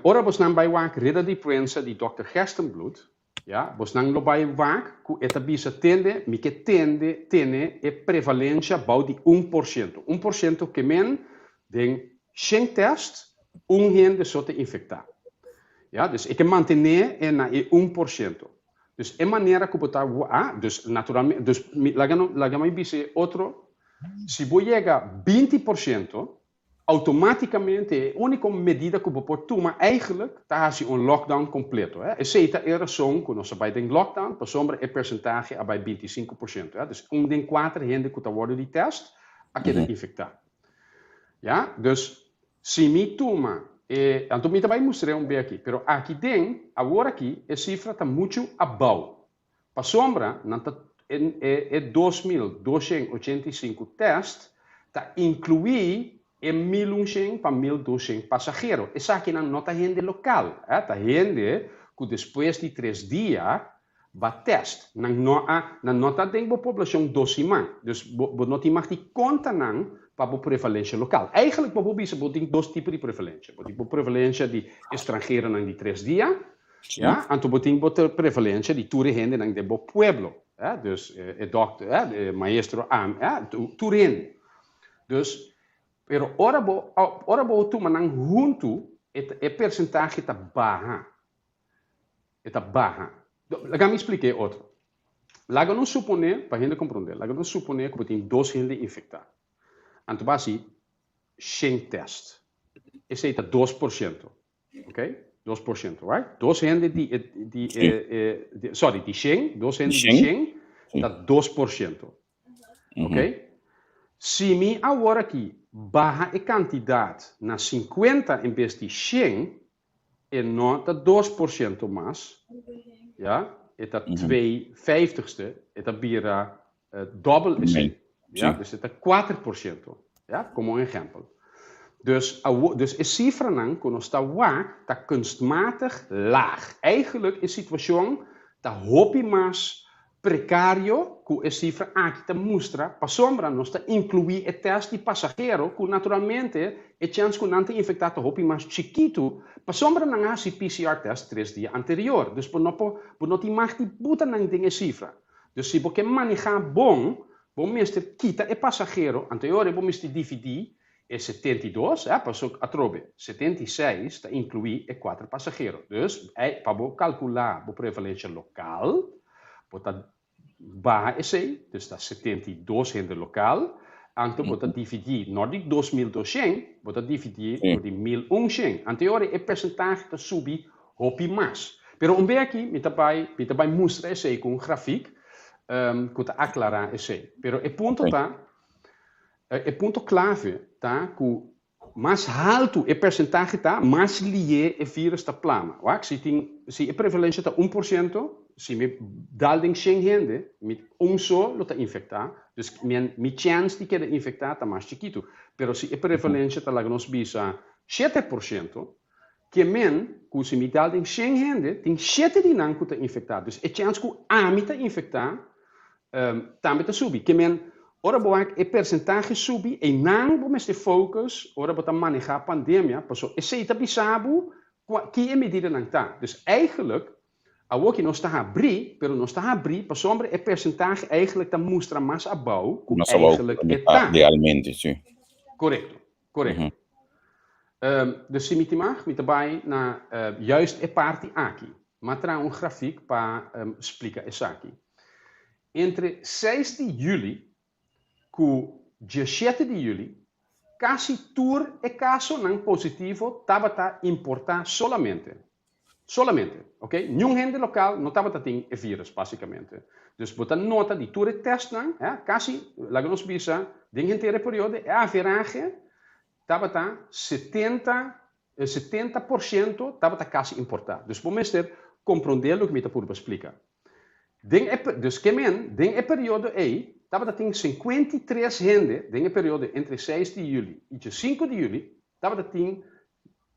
Ora bosnan bai wak reda di prensa di dòkter Gerstenbluth, ya, bosnan lo bai wak ku e ta bisa tende, mi ke tende, tene e prevalensha bou di 1%. 1% ke men den shen tèst, un hende so ta infektá. Ya, dus e ke mantené e na e 1%. Dus e manera ku bo ta ah, dus naturalmente, dus mi laga no laga mi bisa e otro, si bo yega 20%, outomátikamente e úniko medida ku bo por tuma eigenlijk ta hasi un lockdown kompleto. Eh. Esei ta e rason ku nos a bai den lockdown, pasobra e persentahe a bai 25%. Eh. Dus un den kuater hende ku ta wòrdu di tèst a keda infektá. Ya, dus si mi tuma e, anto mi ta bai mustr'é un be aki, pero aki den, awor aki, e sifra ta muchu abou. Pasobra nan ta, e, e, e 2285 tèst ta inkluí e 1100 pa 1200 pasahero. Esakinan no ta hende lokal, eh, ta hende ku despues di tres dia Ba test. Nan no a, nan no ta den bo poblashon dos siman. Dus bo, bo no tin mag di konta nan pa bo prevalensha lokal. Eigenlijk bo por bisa bo tin dos tipo di prevalensha. Bo tin bo prevalensha di estranheronan di tres dia, ya, anto bo tin bo prevalensha di tur e hendenan den bo pueblo, eh, dus e dokter, eh, e maestro, am, eh, tur hende. Dus, pero ora bo, ora bo tuma nan huntu, e, e persentahe ta baha. E ta baha. Laga mi splik'é otro. Laga nos suponé, pa hende komprondé, laga nos suponé ku bo tin dos hende infektá. Anto bo hasi shen tèst. Esei ta 2%. Ok? 2%, right? Dos hende di e, di e, e, di, sorry, di shen, dos hende di shen ta 2%. Ok? Si mi awor aki baha e kantidat na 50 en bes di 100, e no ta 2% mas, ja, e ta twee vijftigste, e ta bira dòbel esei, ja, dus e ta 4%, ja, komo un ehèmpel. Dus awo, dus e sifranan ku nos ta wak ta kunstmatig laag. Eigenlijk e situashon ta hopi mas prekario ku e sifra aki ta mustra pasobra nos ta inkluí e tèst di pasahero ku naturalmente e chèns ku nan ta infektá ta hopi mas chikitu pasobra nan a hasi PCR tèst tres dia anterior. Dus bo no por bo no tin mag di buta nan den e sifra. Dus si bo ke manehá bon bo mester kita e pasahero anto e ora bo mester dividí e 72, eh, paso atrobe 76 ta inkluí e kuater pasahero. Dus, pa bo kalkulá bo prevalensia lokal, bo ta baha esei, dus ta 72 hende lokal, anto bo ta dividí no di 2200, bo ta dividí dor di 1100. Anto e ora e persentahe ta subi hopi mas. Pero un bes aki mi ta bai, mi ta bai mustra esei ku un grafik ku ta aklará esei. Pero e punto ta, E punto klave ta ku mas haltu e persentahe ta, mas lié e vírus ta plama. Wak, si tin, si e prevalensia ta 1%, si mi dal den 100 hende, mi un so lo ta infektá, dus mi mi chèns di keda infektá ta mas chikitu. Pero si e prevalensia ta laga nos bisa 7%, ke men ku si mi dal den 100 hende, tin shete di nan ku ta infektá. Dus e chèns ku ami ta infektá Tambe ta subi. Ke men, ora bo wak e persentahe subi, einan bo mester focus ora bo ta maneha pandemia, paso esei ta bisa bo kua ki e medidanan ta. Dus eigenlijk, awoki nos ta habri, pero nos ta habri pasobra e persentahe eigenlijk ta mustra mas abou ku Mas abou eigenlijk e ta. Realmente, si. Korekto, korekto. Dus si mi tin mag, mi ta bai na juist e parti aki. M'a traha un grafik pa splika esaki. Entre seis di juli ku 17 di juli, kasi tur e kasonan positivo tabata importá solamente. Solamente, ok? Niun hende lokal no tabata tin e vírus, básikamente. Dus bo ta nota di tur e tèstnan, kasi, laga nos bisa, den henter e periodo, e averahe tabata 70 E 70% tabata kasi importá. Dus bo mester komprondé loke mi ta purba splika. Den e, dus ke men, den e periodo ei tabata tin 53 hende, den e periodo entre 6 di juli i 5 di juli, tabata tin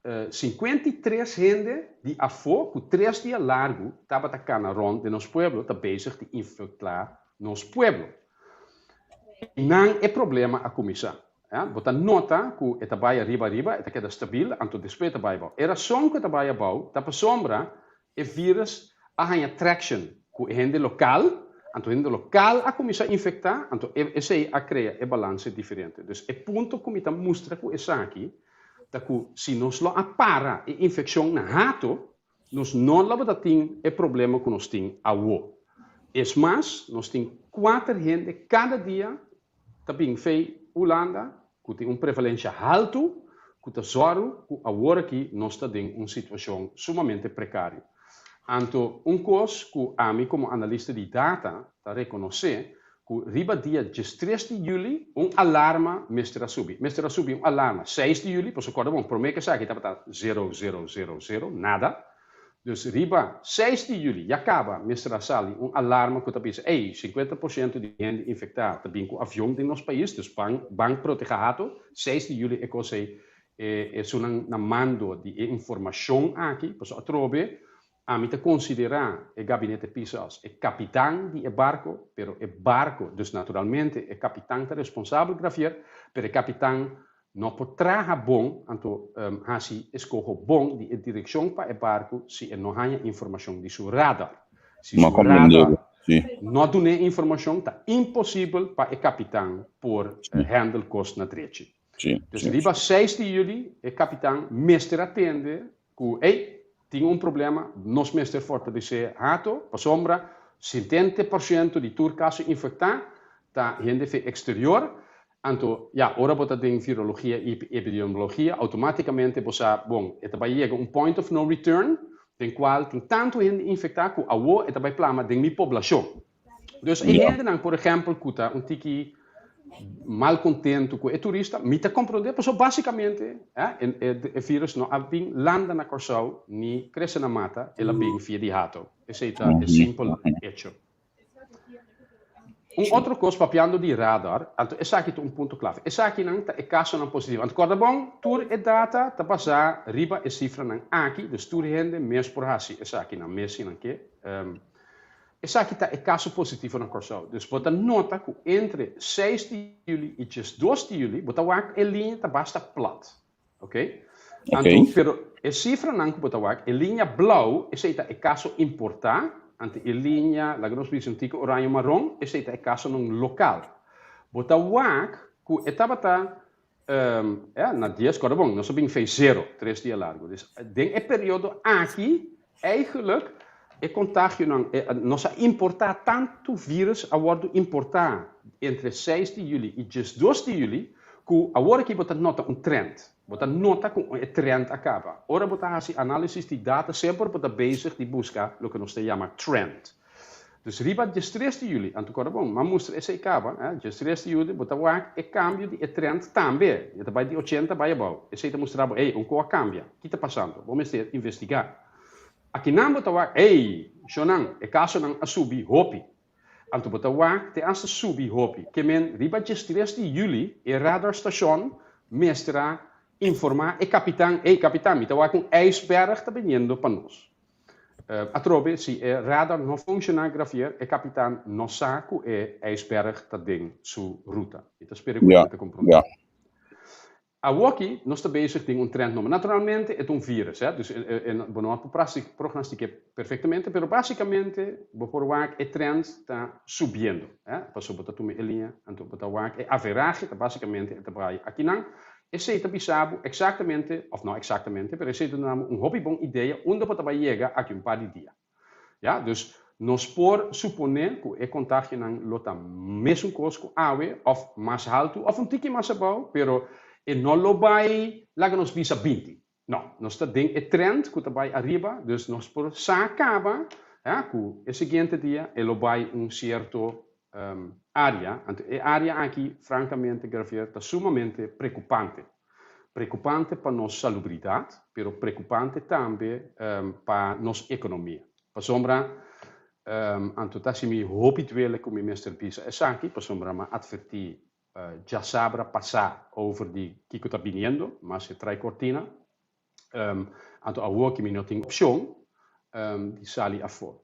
53 hende di afó ku tres dia largu tabata kana rònt den nos pueblo ta bezig di infektá nos pueblo. Einan e problema a kuminsá. Bo ta nota ku e ta bai ariba ariba, e ta keda stabil, anto despues e ta bai abou. E rason ku e ta bai abou ta pasobra e vírus a haña traction ku e hende lokal, anto hende lokal a kuminsá infektá, anto esei a krea e balanse diferente. Dus e punto ku mi ta mustra ku esaki ta ku si nos lo a para e infekshon na hato, nos no lo tin e problema ku nos tin awo. Es mas, nos tin kuater hende kada dia ta bin fei Hulanda ku tin un prevalensia haltu ku ta zòru ku awor aki nos ta den un situashon sumamente prekario. Anto un kos ku ami komo analista di data ta rekonosé ku riba dia 13 di yüli un alarma mester a subi. Mester a subi un alarma 6 di yüli, pasobra kòrda bon, promé ku esaki tabata zero zero zero zero, nada. Dus riba 6 di juli ya kaba mester a sali un alarma ku ta bisa, ey, 50% di hende infektá ta bin ku avion den nos pais, dus ban ban protehá hato. 6 di juli e kos ey e esunnan na mando di e informashon aki, pasobra atrobe ami ta konsiderá e gabinete Pisas e kapitan di e barko, pero e barko, dus naturalmente e kapitan ta responsabel Gravier, pero e kapitan No por traha bon, anto hasi eskoho bon di e direkshon pa e barku si e no haña informashon di su radar. Si No su comprende, radar sí. no dun'é informashon, ta imposibel pa e kapitan por handle kos na drechi. Dus riba 6 di juli e kapitan mester a tende ku, ey, tin un problema, nos mester fortalesé Hato, pasobra. 70% di tur kaso infektá ta hende fe eksterior. Anto, ya, ora bo ta den virologia i epidemiologia, outomátikamente bo sa, bon, e ta bai yega un point of no return, den kual tin tantu hende infektá ku awor e ta bai plama den mi poblashon. Dus e hendenan, por ehèmpel, ku ta un tiki malkontentu ku e turista, mi ta komprondé, pasobra básikamente e vírus no a bin landa na Kòrsou ni krese na mata, el a bin via di Hato. Esei ta e simpel echo. Un otro kos, papiando di radar, anto esaki ta un punto klave. Esakinan ta e kasonan positivo. Anto kòrda bon, tur e data ta basá riba e sifranan aki, dus tur hende mes por hasi esakinan mes si nan ke. Esaki ta e kaso positivo na Kòrsou. Dus bo ta nota ku entre seis di yüli i 12 di yüli bo ta wak e liña ta basta plat. Ok? Anto, pero e sifranan ku bo ta wak, e liña blou, esei ta e kaso importá, anto e liña, laga nos bisa un tiki oraño maron, esei ta e kasonan lokal. Bo ta wak ku e tabata na dies, kòrda bon, nos a bin fei zero 3 dia largu. Dus den e periodo aki, eigenlijk, e kontagionan, nos a importá tantu vírus a wòrdu importá entre 6 di yüli i 12 di yüli, ku awor aki bo ta nota un trend. Bo ta nota ku e trend a kaba. Ora bo ta hasi análisis di data, semper bo ta bezig di buska loke nos ta yama trend. Dus riba 13 di yüli, anto kòrda bon, m'a mustra esei kaba, 13 di yüli, bo ta wak e kambio di e trend tambe. E ta bai di 80 bai abou. Esei ta mustra bo, hey, un kos a kambia. Ki ta pasando? Bo mester investigá. Akinan bo ta wak, hey, shonnan, e kasonan a subi hopi. Anto bo ta wak te hasta subi hopi. Ke men riba 13 di yüli, e radarstation mester a informá e kapitan, hey, kapitan, mi ta wak un ijsberg ta biniendo pa nos. Atrobe, si e radar no funshoná, Gravier, e kapitan no sa ku e ijsberg ta den su ruta. Mi ta spera ku ta komprondé. Awoki, nos ta bezig den un trend nobo. Naturalmente, e ta un vírus, hè? Dus bo no por prognostiká perfektamente, pero básikamente bo por wak e trend ta subiendo. Hè? Pasobra bo ta tuma e liña, anto bo ta wak e averahe ta básikamente e ta bai akinan. Esei ta bisa bo eksaktamente, òf no eksaktamente, pero esei ta duna bo un hopi bon idea unda bo ta bai yega aki un par di dia. Ya, dus nos por suponé ku e kontagionan lo ta mesun kos ku awe òf mas haltu òf un tiki mas abou, pero e no lo bai laga nos bisa 20. No, nos ta den e trend ku ta bai ariba, dus nos por sa kaba, ya, ku e siguiente dia e lo bai un sierto área. Anto e área aki, frankamente, Gravier, ta sumamente preokupante. Preokupante pa nos salubridat, pero preokupante tambe pa nos ekonomia. Pasobra, anto ta si mi hopi duele ku mi mester bisa esaki, pasobra m'a atvertí djasabra pasá over di kiko ta biniendo, mas e trai kortina. Anto awor ku mi no tin opshon di sali afó.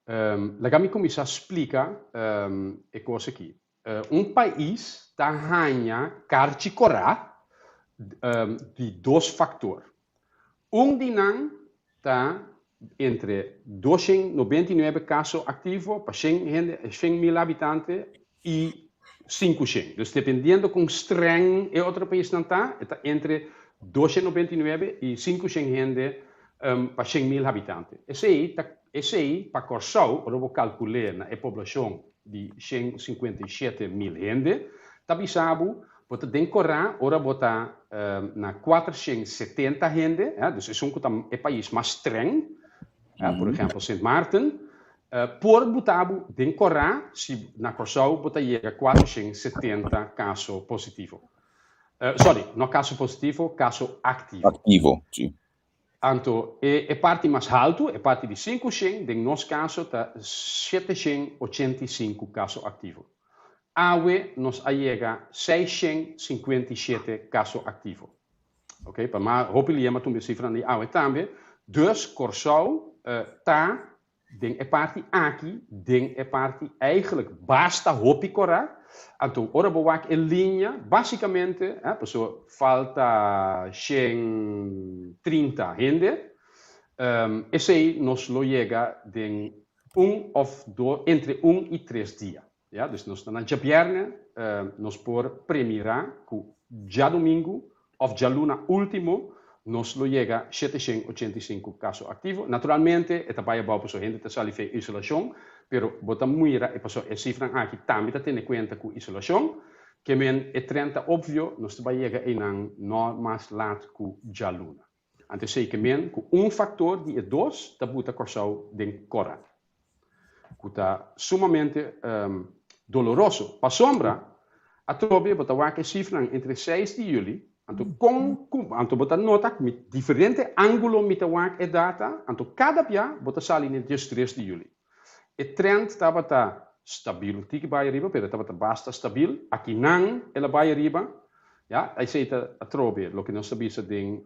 Laga mi kuminsá splika e kos aki. Un pais ta haña karchi kòrá di dos faktor. Un di nan ta entre 299 kaso aktivo pa 100 hende, 100.000 habitante i 500. Dus dependiendo kon streng e otro paisnan ta, e ta entre 299 i 500 hende pa 100.000 habitante. Esei ta esei pa Kòrsou, ora bo kalkul'é na e poblashon di 157.000 hende, ta bisa bo, bo ta den kòrá ora bo ta na 470 hende, dus esun ku ta e pais mas streng, por ehèmpel Sint Maarten, por buta bo den kòrá si na Kòrsou bo ta yega 470 kaso positivo. Sorry, no kaso positivo, kaso aktivo. Aktivo, si. Anto, e parti mas haltu, e parti di 500, den nos kaso ta 785 kaso aktivo. Awe nos a yega 657 kaso aktivo. Ok, pa mi hopi lihé m'a tuma e sifranan di awe tambe. Dus Kòrsou ta den e parti aki, den e parti eigenlijk basta hopi kòrá. Anto, ora bo wak e liña, básikamente, pasobra falta 130 hende, esei nos lo yega den un òf dos, entre 1 i 3 dia. Ja, dus nos ta na djabièrnè, nos por premirá ku djadumingu òf djaluna último nos lo yega 785 kaso aktivo. Naturalmente, e ta bai abou pasobra hende ta sali for isolashon. Pero bo ta mira e pasobra e sifranan aki tambe ta tene kuenta ku isolashon, ke men e trend ta opvio, nos ta bai yega einan no mas lat ku djaluna. Anto esei ke men ku un faktor di e dos ta buta Kòrsou den kòrá, ku ta sumamente doloroso. Pasobra atrobe bo ta wak e sifranan entre seis di yüli, anto kon ku anto bo ta nota ku mi diferente ángulo mi ta wak e data, anto kada bia bo ta sali na diestres di yüli. E trend tabata stabil, un tiki bai ariba, pero e tabata basta stabil. Akinan el a bai ariba, ya, esei ta atrobe loke nos ta bisa den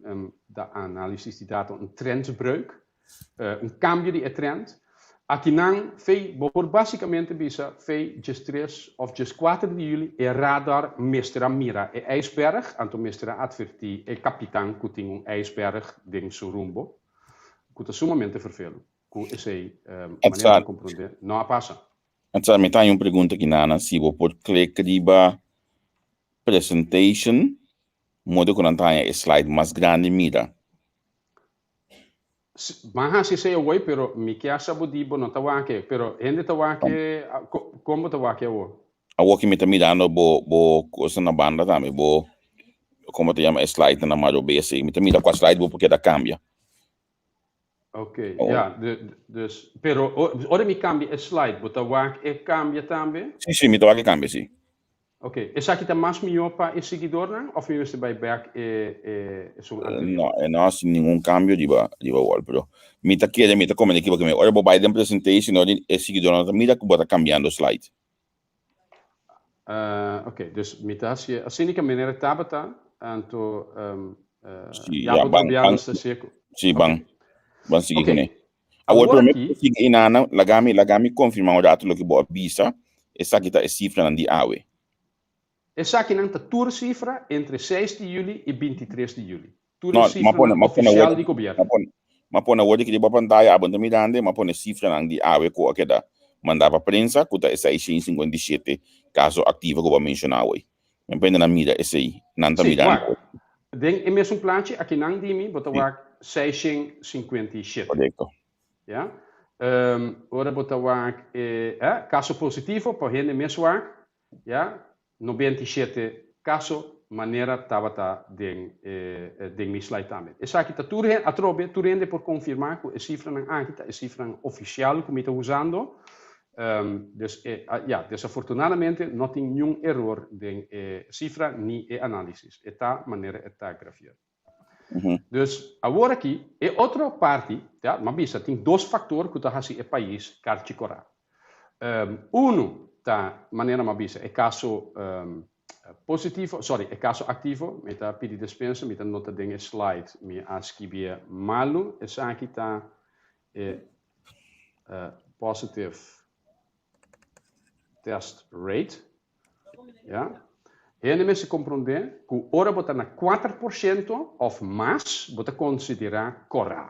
da análisis di data un trendbreuk, un kambio di e trend. Akinan fei bo por básikamente bisa fei diestres òf dieskuater di yüli e radar mester a mira e ijsberg, anto mester a atvertí e kapitan ku tin un ijsberg den su rumbo, ku ta sumamente vervelend. Ku esei manera di komprondé no a pasa. Ansa, mi ta haña un pregunta aki nana, si bo por klik riba presentation, modo ku nan ta haña e slide mas grandi mira. Ban hasi esei awor, pero mi ke a sa bo di bo no ta wak e, pero hende ta wak e, kon bo ta wak e awor? Awor ki mi ta mirando bo bo cosa na banda tambe, bo komo ta yama e slide na marobe esei, mi ta mira kua slide bo por keda kambia. Ok, ja, dus, pero ora mi cambia e slide, bo ta wak e cambia tambe? Sí, sí, mi ta wak e cambia, sí. Ok, esaki ta mas mihó pa e siguidornan of mi mester bai bek e e esun anterior? No, e no hasi ningun cambio riba riba wall, pero mi ta kere, mi ta komende aki porque ora bo bai den presentation ora e siguidornan ta mira ku bo ta cambiando slide. Ok, dus mi ta hasi asina ke manera tabata, anto Sí, ya ya, bo ban, trobiá ban, nos ta seku. sí, Ok. ban, ban sigui Ok, kuné. Awor, awor promé ku aki, sigui inana, laga mi, laga mi konfirmá un ratu loke bo a bisa, esaki ta e sifranan di awe. Esakinan ta tur sifra entre seis di yüli i 23 di yüli. Tur e No, m'a pone, sifranan m'a pone ofisial awor, di m'a gobièrnu. pone, m'a pone awor aki riba pantaya, abo ta mirando, m'a pone sifranan di awe ku a keda mandá pa prensa, ku ta e 657 kaso aktivo ku bo a menshoná awor. Mi pende nan mira esei, nan ta Sí, mirando wak, awor. den e mesun plachi akinan di mi bo ta Sí, wak 657. korekto. Ya. Ora bo ta wak e, eh, kaso positivo pa hende mes wak, Ya, 97 kaso manera tabata den e den mi slide tambe. Esaki ta tur hende, atrobe tur hende por konfirmá ku e sifranan aki ta e sifranan ofisial ku mi ta usando. Dus e, ya, desafortunadamente no tin niun eror den e sifra ni e análisis. E ta manera e ta grafiá. Dus awor aki e otro parti, ya, m'a bisa tin dos factor cu ta haci e pais carchi cora. Uno ta, manera m'a bisa, e caso positivo, sorry, e caso activo, mi ta pidi despensa, mi ta nota den e slide, mi a skibié malu, esaki ta e positive test rate, Ya. Hende mester komprondé ku ora bo ta na 4% òf mas, bo ta konsiderá kòrá.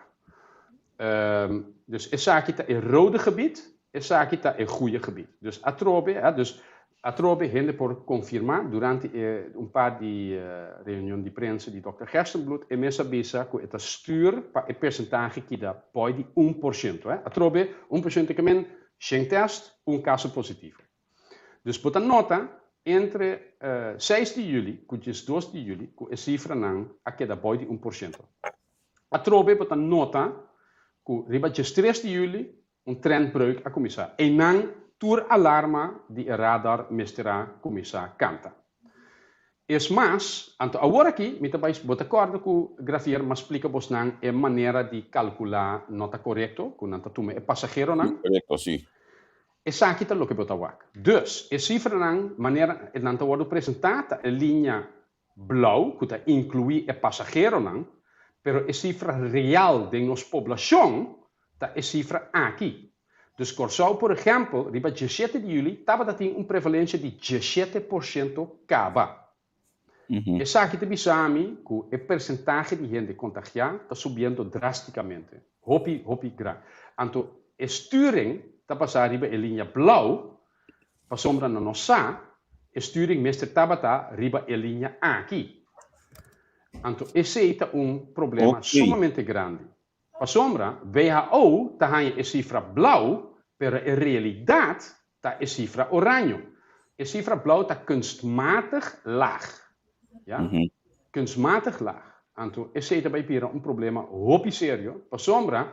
Dus esaki ta e rode gebied, esaki ta e goeie gebied. Dus atrobe, ja, dus atrobe hende por konfirmá durante e un par di reunion di prensa di dòkter Gerstenbluth, e mes a bisa ku e ta stuur pa e persentahe keda bòi di 1%. Atrobe, 1% ke men shen tèst, un kaso positivo. Dus bo ta nota entre seis di juli ku 12 di juli ku e sifranan a keda bou di 1%. Atrobe bo ta nota ku riba 13 di juli un trendbreuk a kuminsá. Einan tur alarma di e radar mester a kuminsá kanta. Es mas, anto awor aki mi ta bai, bo ta kòrda ku Gravier m'a splika bosnan e manera di kalkulá no ta korekto, ku nan ta tuma e pasaheronan? Korekto, si. Esaki ta loke bo ta wak. Dus, e sifranan manera nan ta wòrdu presentá ta e liña blou ku ta inkluí e pasaheronan, pero e sifra real den nos poblashon ta e sifra aki. Dus Kòrsou por ehèmpel riba 17 di yüli tabata tin un prevalensia di 17% kaba. Esaki ta bisa mi ku e persentahe di hende kontagiá ta subiendo drástikamente, hopi, hopi gran. Anto e sturing ta basá riba e liña blou, pasobra nan no sa, e sturing mester tabata riba e liña aki. Anto esei ta un problema sumamente grandi. Pasobra WHO ta haña e sifra blou. Pero e realidat ta e sifra oraño. E sifra blou ta kunstmatig laag. Ya? Kunstmatig laag. Anto esei ta bai bira un problema hopi serio, pasobra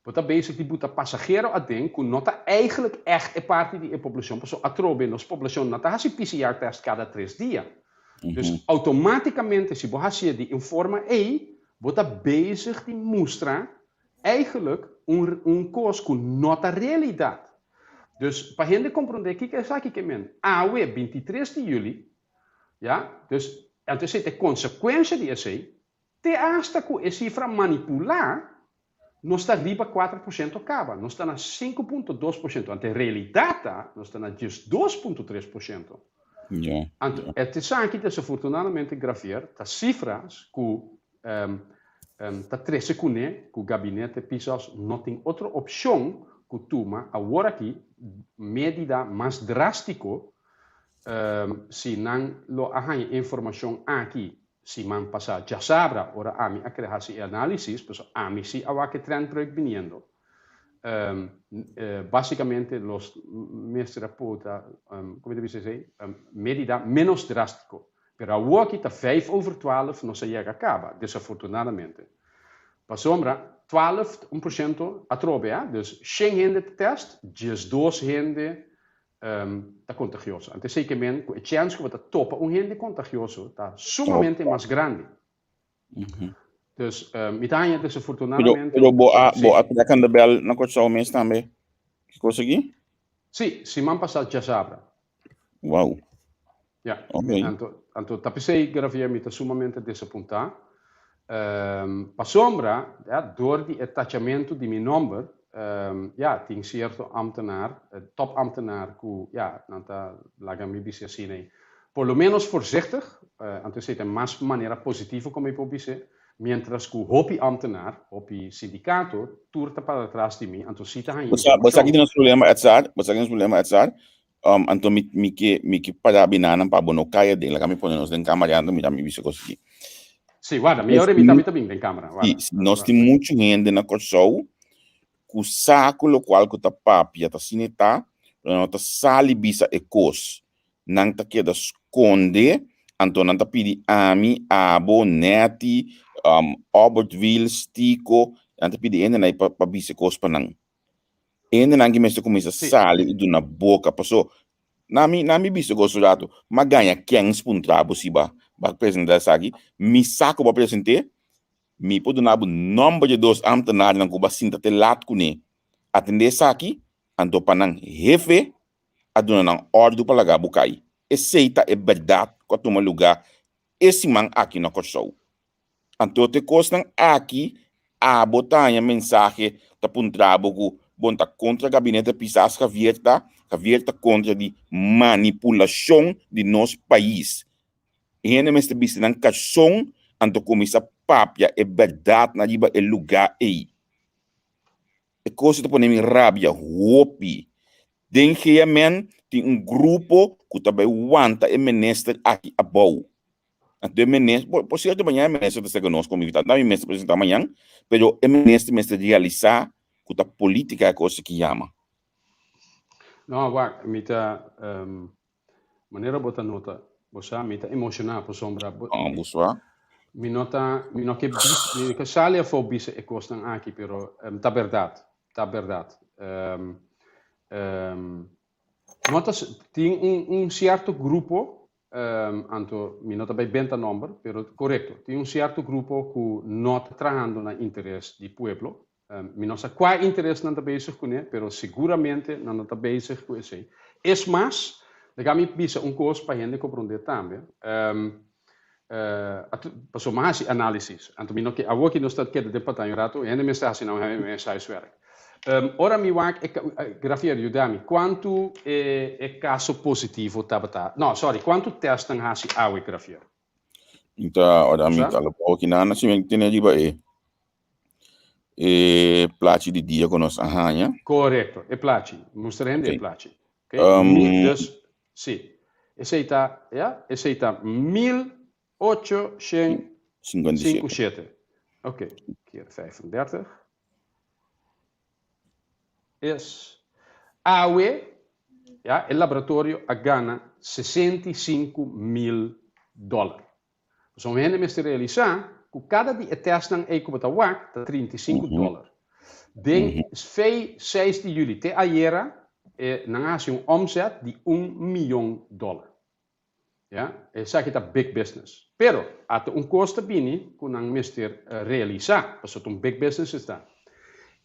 bo ta bezig di buta pasahero aden ku no ta eigenlijk ègt e parti di e poblashon, pasobra atrobe nos poblashon no ta hasi PCR test kada tres dia. Dus outomátikamente si bo hasié di un forma ei, bo ta bezig di mustra Eigenlijk un un kos ku no ta realidat. Dus pa hende komprondé kiko esaki ke men, awe 23 di yüli, ya, dus anto esei ta e konsekuensha di esei, te asta ku e sifra manipulá nos ta riba 4% kaba, nos ta na 5.2%, anto e realidat ta nos ta na 12.3%. Anto esaki desafortunadamente Gravier ta sifras ku ta trese kuné ku gabinete Pisas no tin otro opshon ku tuma aworaki medida mas drástiko si nan lo a haña e informashon aki siman pasá djasabra ora ami a kere hasi e análisis, pasobra ami si a wak e trendbreuk biniendo. Básikamente los mester a pota, komo ta bisa esei, medida ménos drástiko. Pero awoki ta vijf over twaalf nos a yega caba, desafortunadamente. Pasobra twaalf un por ciento atrobe a, dus shen hende ta test, 12 hende ta contagioso. Anto esey ke men cu e chens cu bo ta topa un hende contagioso ta sumamente mas grandi. Dus mi ta haña desafortunadamente. Pero bo a, bo a trek aan de bel na Kòrsou mes tambe? Ki kos aki? Sí, siman pasá djasabra. Wow. Ja. Okay. Anto, anto ta p'esei, Gravier, mi ta sumamente desapuntá. Pasobra, ja, dor di e tachamentu di mi nòmber, ja, tin sierto ámtenar, tòpámtenar ku, ja, nan ta laga mi bisa asina ei, por lo ménos voorzichtig, anto esei ta e mas manera positivo ku mi por bis'é, miéntras ku hopi ámtenar, hopi sindikato, tur ta para tras di mi, anto si ta haña Bo sa, bo sa ki ta nos problema, Edzard? Bo sa ki ta nos problema, Edzard? Anto mi mi ke mi ke para binanan pa bo no kai aden. Laga mi pone nos den kamara anto mi ta mi bisa kos aki. Sí, warda, mi ora mi tambe ta bin den kamara. Warda. Sí, nos tin muchu hende na Kòrsou ku sa ku lokual ku ta papia ta asina e ta, pero nan no ta sali bisa e kos. Nan ta keda skonde, anto nan ta pidi ami, abo, Netty, Albert Wiels, Tico, nan ta pidi hendenan ei pa bisa e kos pa nan. Hendenan ki mester kuminsá sali i duna boka paso na mi na mi bisa goso rato m'a gaña kens puntra bo si ba ba presentá esaki mi sa ku bo a present'é mi por duna bo nòmber di dos ámtenarnan ku bo a sinta te lat kuné atendé esaki anto pa nan hefe a duna nan òrdu pa laga bo kai esei ta e bèrdat ku a tuma lugá e siman aki na Kòrsou. Anto te kosnan aki abo ta haña mensahe ta puntra bo ku bon ta kontra gabinete Pisas Javier ta, Javier ta kontra di manipulashon di nos pais. E hende mester bisti nan karson anto kuminsá papia e bèrdatnan riba e lugá ei. E kos ta pone mi rabia hopi. Den GMN tin un grupo ku ta bai wanta e minister aki abou. Anto e minister, por, por cierto mañana e minister ta serka nos como invitado, mi mester presenta mañan, pero e minister mester realisa ku ta politica e kos aki yama. No, wak, mi ta, um, manera bo ta nota, bo sa, mi ta emociona pasobra bo, Ah, bo sa. mi no ta, mi no ke bis, mi no ke sali afo bisa e kosnan aki, pero um, ta berdad, ta berdad. Um, um, no ta, tin un, un cierto grupo Anto mi no ta bai benta nomber, pero korekto, tin un sierto grupo ku no ta trahando na interes di pueblo. Mi no sa kua interes nan ta bezig kuné, pero seguramente nan no ta bezig ku esei. Es mas, laga mi bisa un kos pa hende komprondé tambe. Pasobra mi a hasi análisis, anto mi no ke, awor ki nos ta keda den pataña un ratu, hende mester hasi nan mes huiswerk. Ora mi wak e Gravier yuda mi, kuantu e kaso positivo tabata, no sorry, kuantu tèst nan hasi awe Gravier? Mi ta, ora mi ta lo aki nan, si mi tene riba e e plachi di dia ku nos a haña. Korekto, e plachi, mustra hende e plachi. Okay, mi, dus, si, esei ta, ya, esei ta 1857. Ok, keer 35 is. Awe, ya, e laboratorio a gana 65.000 dòler. Pasobra un hende mester realisá ku kada di e tèstnan ei ku bo ta wak ta 35 dòler. Den fei seis di yüli te ayera e nan a hasi un omzet di un miyon dòler. Ya, esaki ta big business. Pero ata un kos ta bini ku nan mester realisá, pasobra ta un big business e ta.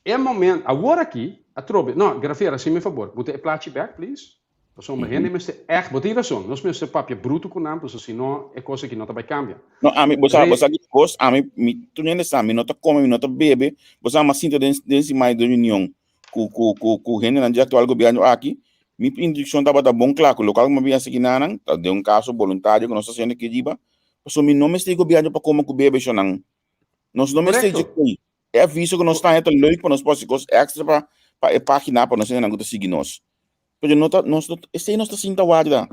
E moment, awor aki, atrobe, no, Grafera, hasi mi fabor, buta e plachi bek, please. Pasobra hende mester ègt, bo tin rason, nos mester papia brutu ku nan, pasobra si no e kos aki no ta bai kambia. No, ami, bo sa, bo sa ki kos, ami, mi, tur hende sa, mi no ta kome, mi no ta bebe, bo sa, mi a sinta den, den siman di reunion ku, ku, ku, ku hendenan di aktual gobièrnu aki, mi instrukshon tabata bon kla ku lokal ku mi a bin hasi kinanan, ta den un kaso boluntario ku nos ta hasiendo aki riba, pasobra mi no mester di gobièrnu pa kome ku bebe shonnan. Nos no mester dje koi. E aviso ku nos ta haña ta leuk pa nos por hasi kos èkstra pa, pa e página pa nos hendenan ku ta sigui nos. Pero no ta, nos no, esei nos ta sinta warda.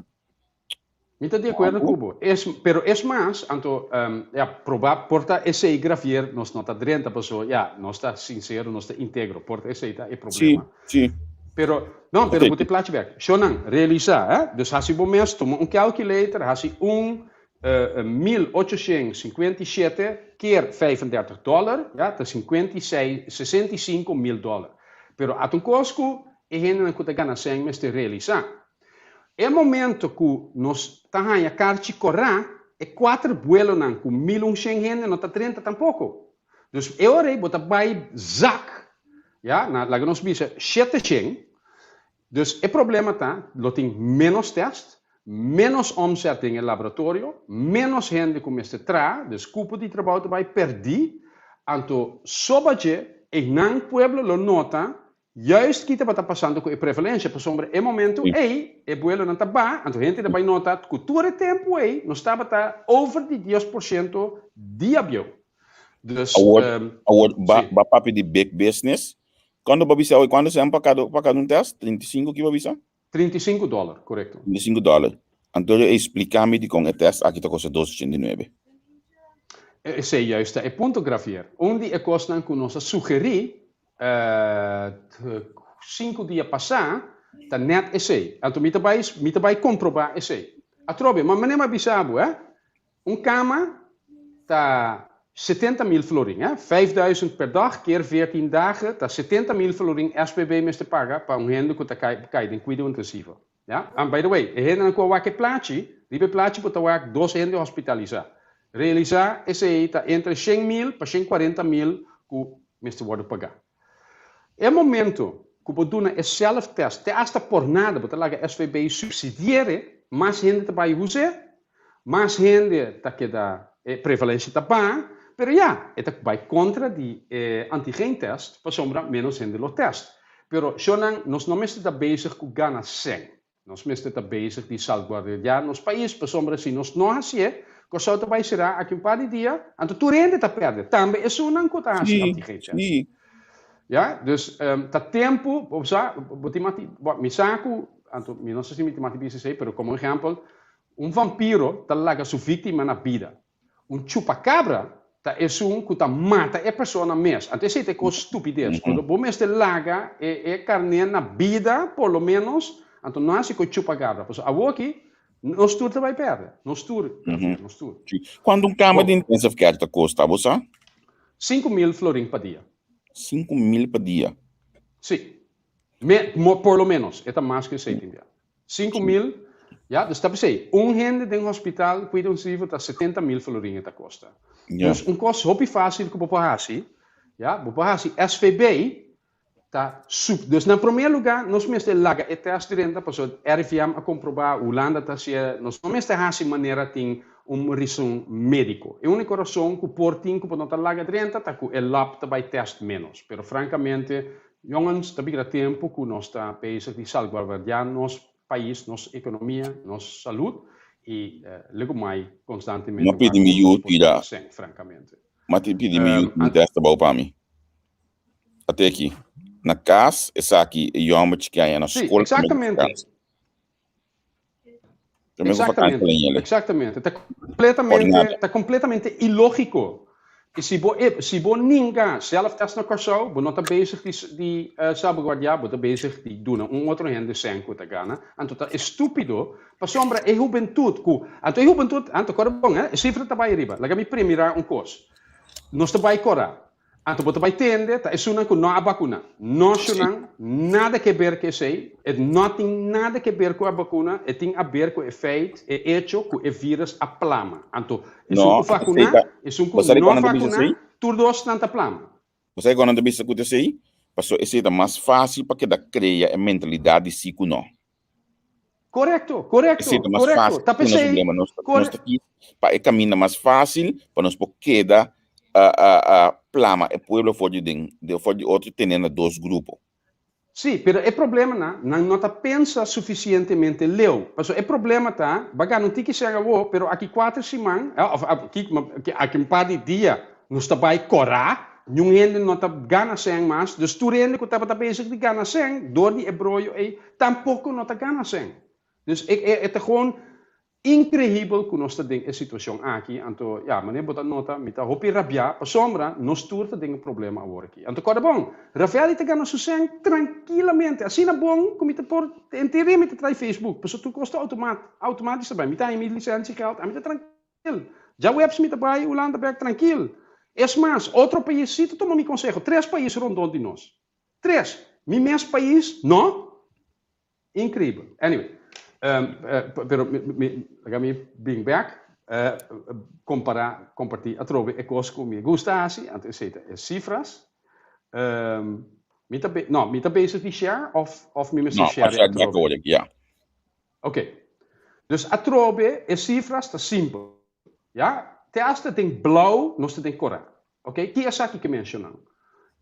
Mi ta di akuerdo ku bo. Es, pero es mas, anto, um, ja, proba, por ta esei Gravier nos no ta drenta, paso, ja, nos ta sincero, nos ta integro, por ta esei ta e problema. Sí, sí. Pero, no, pero bo te plachi bek. Shonan, realisa, eh? Dus hasi bo mes, tuma un calculator, hasi un uh, 1857 keer 35 dollar, ja, ta 56, 65 mil dollar. Pero at un kos ku E hendenan ku ta gana sèn mester realisá. E momento ku nos ta haña karchi kòrá, e kuater buelonan ku 1100 hende no ta drenta tampoko. Dus e ora ei bo ta bai zak, ya, na laga nos bisa 700. Dus e problema ta, lo tin ménos tèst, ménos òmsèt den e laboratorio, ménos hende ku mester traha, dus kupo di trabou ta bai pèrdí. Anto soba dje, einan pueblo lo nota Juist ki tabata pasando ku e prevalensia, pasobra e momentu ei e buelonan ta baha, anto hende ta bai nota ku tur e tempu ei nos tabata over di 10% di abieu. Dus, Awor, awor ba, ba papia di big business. Kuantu bo bisa awor? Kuantu sèn pa kada, pa kada un test? 35 ki bo bisa? 35 dòler, korekto. 35 dòler. Anto e splika mi dikon e test aki ta kosta dos ochenta i nuebe. Esei juist ta e punto, Gravier. Un di e kosnan ku nos a sugerí Sinku dia pasá ta nèt esei. Anto mi ta bai, mi ta bai komprobá esei. Atrobe, ma manera mi a bisa bo, hè, un kama ta 70.000 florin, hè, 5000 per dag keer 14 dagen ta 70.000 florin SBB mester paga pa un hende ku ta kai, kai den kuido intensivo. Ya, and by the way, e hendenan ku a wak e plachi, riba e plachi bo ta wak dos hende hospitalisá. Realisá esei ta entre 100.000 pa 140.000 ku mester wòrdu pagá. E momento ku bo duna e self test te asta por nada, bo ta laga SVB supsidiere, mas hende ta bai us'é, mas hende ta keda, e prevalensia ta baha, pero ya, e ta bai kontra di e antigen test pasobra ménos hende lo test. Pero shownan, nos no mester ta bezig ku gana sèn. Nos mester ta bezig di salguardiá nos pais pasobra si nos no hasié, Kòrsou ta bai será aki un par di dia, anto tur hende ta pèrdè, tambe esunnan ku ta hasi antigen test. Ya, dus ta tempu, bo sa, bo tin mati, bo, mi sa ku, anto mi no sa si mi tin mati bisa esei, pero komo ehèmpel, Un vampiro ta laga su víktima na bida. Un chupacabra ta esun ku ta mata e persona mes. Anto esei ta e kos stupides. Kuando bo mester laga e e karné na bida por lo ménos, anto no hasi ku e chupacabra. Pasobra awoki nos tur ta bai pèrdè. Nos tur, Javier, nos tur. Kuantu un kama di intensive care ta kosta, bo sa? 5000 florin pa dia. 5000 pa dia? Sí. Me, por lo ménos. E ta mas ku esei tin bia. 5000, ya, dus ta p'esei, un hende den hospital kuido intensivo ta 70.000 florin e ta kosta. Dus un kos hopi fásil ku bo por hasi, ya, bo por hasi SVB ta sup, dus na promé lugá nos mester laga e tèst drenta pasobra RIVM a komprobá, Hulanda ta hasié, nos no mester hasi manera tin un rison médiko. E úniko rason ku por tin ku bo no ta laga drenta ta ku e lab ta bai tèst ménos, pero frankamente Jongens, ta bira tempu ku nos ta bezig di salvaguardiá nos pais, nos ekonomia, nos salud i legumai konstantemente Ma pidi mi yu tira. Frankamente. Ma ti pidi mi yu tira testa bou pa mi. Ate aki. Na kas esaki e yòmber chikí aña na skol. Sí, eksaktamente. Exactamente, exactamente. Ta completamente, ta completamente ilógico. I si bo e si bo ninga self-test na Kòrsou, bo no ta bezig di di salbaguardiá, bo ta bezig di duna un otro hende sèn ku ta gana. Anto ta estúpido, pasobra e hubentut ku, anto e hubentut, anto kòrda bon, e sifra ta bai ariba. Laga mi premirá un kos. Nos ta bai kòrá. Anto bo ta bai tende ta esunnan ku no a bakuna. No shunan, nada ke ber ku esei. E no tin nada ke ber ku a bakuna, e tin a ber ku e feit, e echo ku e virus a plama. Anto esun No, ku esei vakuna, ta. esun ku Bo sa di no kon nan ta bisa vakuna, esei? tur dos nan ta plama. Bo sa di kon nan ta bisa ku ta esei? Pasobra esei ta mas fásil pa keda krea e mentalidat di sí ku no. Korekto, Esei korekto, ta mas korekto. fásil Ta ku nos p'esei, problema. Nos ta, nos kore, ta kis pa e kaminda mas fásil pa nos por keda plama e pueblo for di den, for di otro tene na dos grupo. Sí, pero e problema na, nan no ta pensa sufisientemente leu. Pasobra e problema ta, ba gana un tiki sèn awor, pero aki kuater siman, òf aki, aki un par di dia, nos ta bai kòrá, niun hende no ta gana sèn mas. Dus tur hende ku tabata bezig di gana sèn dor di e broyo ei, tampoko no ta gana sèn. Dus e, e, e ta gewoon Increibel cu nos ta den e situacion aki, anto ya, manera bo ta nota, mi ta hopi rabia, pasobra nos tur ta den e problema awor aki. Anto corda bon, Ravelli ta gana su cen trankilamente, asina bon cu mi ta por, en teoria mi ta trae Facebook, pasobra tur cos ta automat, automatisch ta bay, mi ta haña mi licencia geld, ami ta trankil, djaweps mi ta bay Hulanda bek trankil. Es mas, otro pais si ta tuma mi conseho, tres pais rondon di nos, tres, mi mes pais no. Increibel. Anyway, pero mi, mi, laga mi bin bek, compara, comparti atrobe e cos cu mi gusta haci, anto esey ta e cifras. Mi ta be, no, mi ta bezig di share of, of mi mester No, share share bek atrobe? awor aki, ya. Ok. Dus atrobe e cifras ta simpel. Ya, te hasta den blauw nos ta den cora. Ok, ki esaki ke mencionan?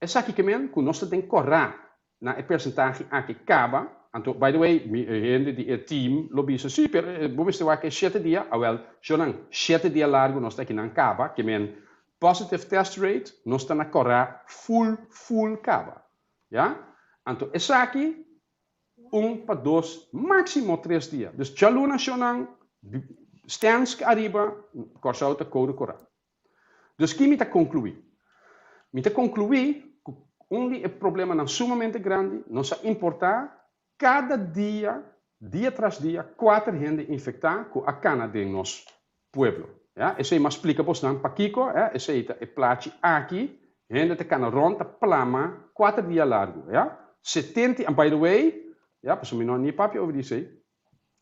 Esaki ke men cu nos ta den cora na e persentahe aki kaba, anto by the way mi e hende di e team lo bisa si pero bo mester wak e shete dia, awel shownan shete dia largu nos ta akinan kaba ke men positive test rate nos ta na kora full full kaba ya, anto esaki un pa dos maximo tres dia, dus djaluna shownan stènsk ariba Kòrsou ta koude kora. Dus ki mi ta konkluí? Mi ta konkluí ku un di e problemanan sumamente grandi, nos a importá kada dia, dia tras dia, kuater hende infektá ku a kana den nos pueblo. Ya, esei mi a splika bosnan pakiko, ya, esei ta e plachi aki, hende ta kana rònt ta plama kuater dia largu, ya. Setenta, and by the way, ya, pasobra mi no a ni papia over di esei,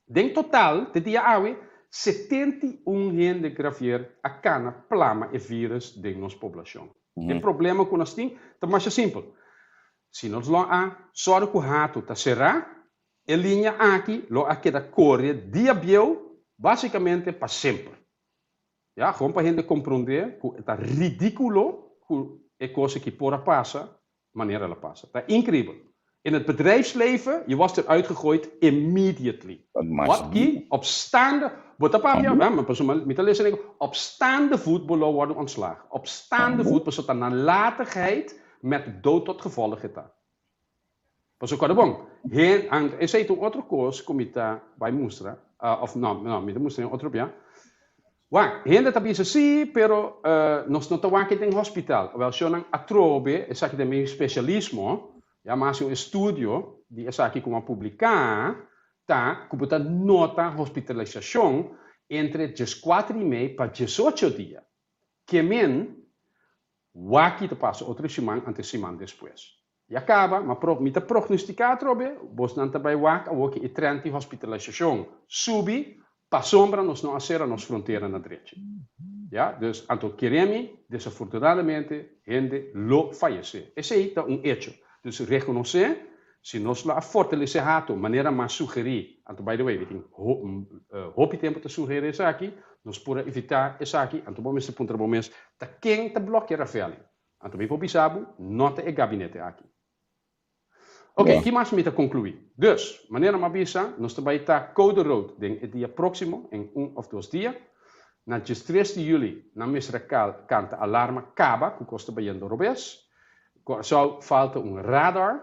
Den total, te dia awe, 71 hende gravier a kana plama e virus den nos poblashon. E problema ku nos tin ta masha simpel. Si nos lo a sòru ku hatu ta será, e liña aki lo a keda kore dia bieu básikamente pa semper. Ya, gewoon pa hende komprondé ku e ta ridíkulo ku e kos aki por a pasa manera el a pasa. Ta increibel. In het bedrijfsleven, je was eruit gegooid immediately. Wat ki? Op staande, bo ta papia, hè, maar pasobra mi ta lesa den, op staande voet bo lo wordo ontslagen. Op staande voet, pasobra ta nalatigheid met dood tot gevolg e ta. Pasobra kòrda bon, hen, an, esei ta un otro kos ku mi ta bai mustra, of no, no, mi ta mustra den otro bia. Wak, hende ta bisa sí, pero nos no ta wak den hospital. Awel, shownan atrobe, esaki ta mi spesialismo, ya mi a hasi un estudio di esaki ku mi a publiká, ta ku bo ta nota hospitalisashon entre dieskuater i mei pa diesocho dia. Ke men, wak ta pasa otro siman ante siman despues. Ya kaba, ma pro, mi ta prognosticá atrobe, bosnan ta bai wak awor ki e trend di hospitalisacion subi, pasobra nos no a cera nos frontera na drechi. Ya, dus, anto kere mi, desafortunadamente, hende lo fayecé. Esey ta un hecho. Dus reconoce, si nos lo a fortalece hato manera m'a sugerí, anto by the way, mi tin hopi tempo ta sugerí esaki, nos por a evitá esaki, anto bo mester puntra bo mes, ta ken ta blokea Ravelli? Anto mi por bisa bo, no ta e gabinete aki. Ok, ki mas mi ta conclui? Dus, manera mi a bisa, nos ta bay ta code rood den e dia proximo, en un of dos dia. Na diestres di juli, nan mester a canta alarma caba cu cos ta bayendo robes. Curaçao falta un radar,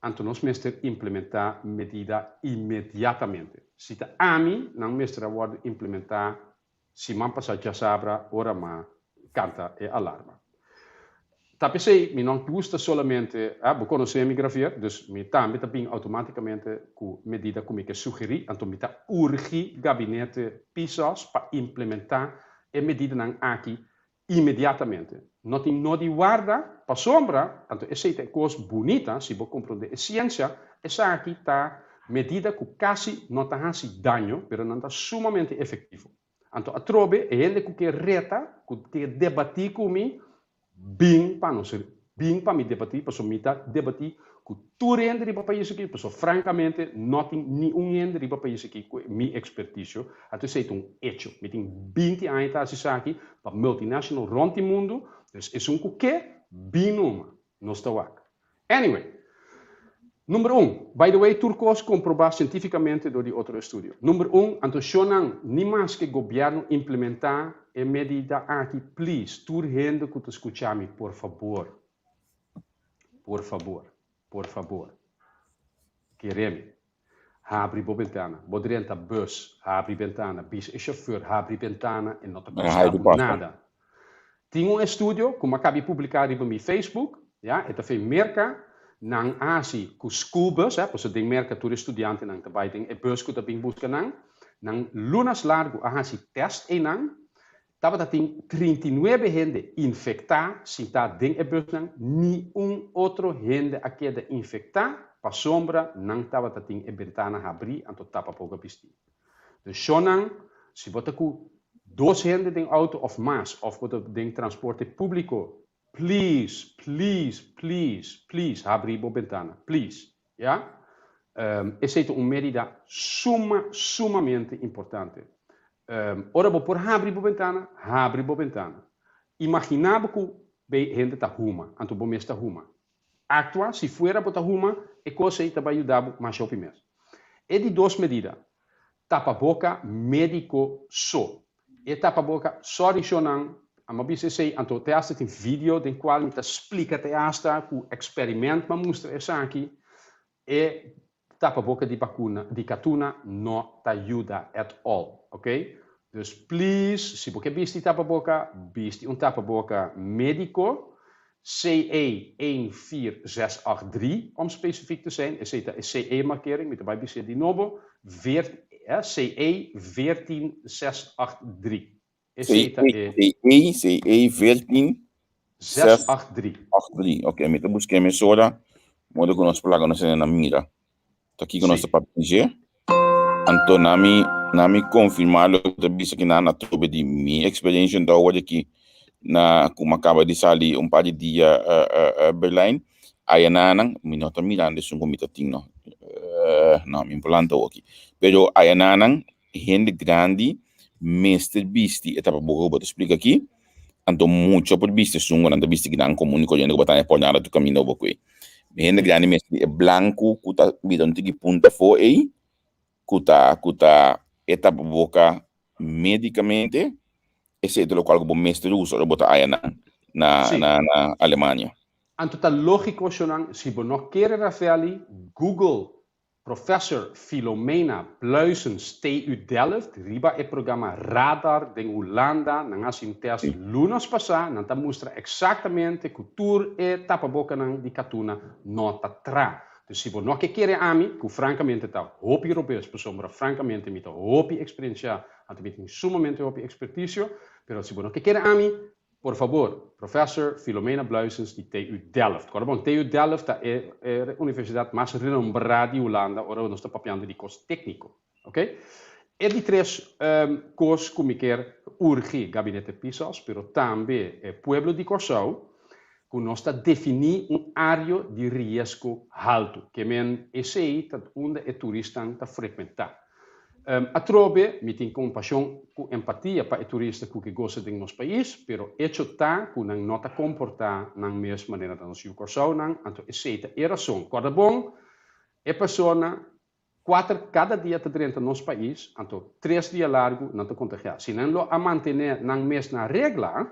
anto nos mester implementa medida inmediatamente. Si ta ami, nan mester a wordo implementa siman pasa djasabra ora m'a canta e alarma. Ta p'esei mi no gusta solamente, ah, bo konosé mi Gravier, dus mi tambe ta bin outomátikamente ku medida ku mi ke sugerí, anto mi ta urgi gabinete Pisas pa implementá e medidanan aki inmediatamente. No tin no di warda, pasobra, anto esei ta e kos bunita, si bo komprondé e siensia, esaki ta medida ku kasi no ta hasi daño, pero nan ta sumamente efektivo. Anto atrobe e hende ku ke reta, ku ke debatí ku mi, bin pa nos, bin pa mi debatí, pasobra mi ta debatí ku tur hende riba pais aki, pasobra frankamente no tin niun hende riba pais aki ku mi ekspertisio, anto esei ta un echo. Mi tin binti aña ta hasi esaki pa multinational rònt di mundu, dus esun ku ke, bin numa. Nos ta wak. Anyway, number un, by the way tur kos komprobá sientífikamente dor di otro estudio. Number un, anto shonnan ni maske gobièrnu implementá e medida aki, please, tur hende ku ta skucha mi, por fabor, por fabor, por fabor, kere mi. Habri bo bentana. Bo drenta bus, habri bentana. Bisa e chauffeur habri bentana, e no ta kosta bo nada. Tin un estudio ku mi a kabi publiká riba mi Facebook, ya, e ta fe Merka, nan a hasi ku school bus, ya, pasobra den Merka tur e studiantenan ta bai den e bus ku ta bin buska nan. Nan lunas largu a hasi tèst einan, Tabata tin 39 hende infektá sintá den e busnan, niun otro hende a keda infektá pasobra nan tabata tin e bentana habrí anto tapa poco bistí. Dus shonnan, si bo ta ku dos hende den auto òf mas òf bo ta den transporte públiko, please, please, please, please habrí bo bentana, please. Ya? Esei ta un medida suma, sumamente importante. Ora bo por habri bo bentana, habri bo bentana. Imaginá bo ku bei hende ta huma, anto bo mes ta huma. Aktua si fuera bo ta huma, e kos ei ta bai yuda bo masha hopi mes. E di dos medida, tapaboka médiko so. E tapaboka, sorry shownan, amo bisa esei, anto te hasta tin video den kual mi ta splika te hasta ku eksperiment mi a mustra esaki, e tapaboka di bakuna, di katuna no ta yuda at all, ok? Dus please, si bo ke bisti tapaboka, bisti un tapaboka médiko, CE een vier zes acht drie om specifiek te zijn, esei ta e CE markering, mi ta bai bis'é di nobo, CE veertien zes acht drie. Esei ta e. CE, CE veertien zes acht drie. Acht drie, oké, mi ta busk'é mesora, modo ku nos por laga nos hende na mira. Ta kiko nos ta papia di dje? Anto na mi na mi konfirmá loke ta bisa ki nan atrobe di mi eksperensha anto awor aki na ku mi a kaba di sali un par di dia Berlijn aya nanan mi no ta mirando esun ku mi ta tin no no mi por lanta awor aki pero aya nanan hende grandi mester bisti e tapaboka ku bo ta splika aki anto mucha por bisti esun ku nan ta bisti kinan komun i koriente ku bo ta haña por nada tur kaminda bo kue. Hende grandi mester di e blanku ku ta bira un tiki punta afó ei ku ta ku ta e tapaboka medikamente esei ta lokual ku bo mester usa ora bo ta aya nan na na na Alemania. Anto ta lógiko shonnan si bo no kere Rafaeli Google Professor Philomena Bluijsens TU Delft riba e programa Radar den Hulanda nan hasi un test lunas pasá, nan ta mustra eksaktamente ku tur e tapabokanan di katuna no ta tra. Dus si bo no ke kere ami, ku frankamente ta hopi robes pasobra frankamente mi ta hopi eksperensiá anto mi tin sumamente hopi ekspertisio, pero si bo no ke kere ami, Por fabor, Professor Philomena Bluijsens di TU Delft. Kòrda bon, TU Delft ta e e universidat mas renombrá di Hulanda ora nos ta papiando di kos tékniko. Oké? E di tres kos ku mi kier urgi Gabinete Pisas, pero tambe e pueblo di Kòrsou, ku nos ta definí un área di riesgo haltu. Ke men esei ta unda e turistan ta frekuentá. Atrobe mi tin kompashon ku empatia pa e turista ku ke gosa den nos pais, pero echo ta ku nan no ta komportá nan mes manera ta nos yu Kòrsounan, anto esei ta e rason. Kòrda bon, e persona kuater kada dia ta drenta nos pais, anto tres dia largu nan ta kontagiá. Si nan lo a mantené nan mes na regla,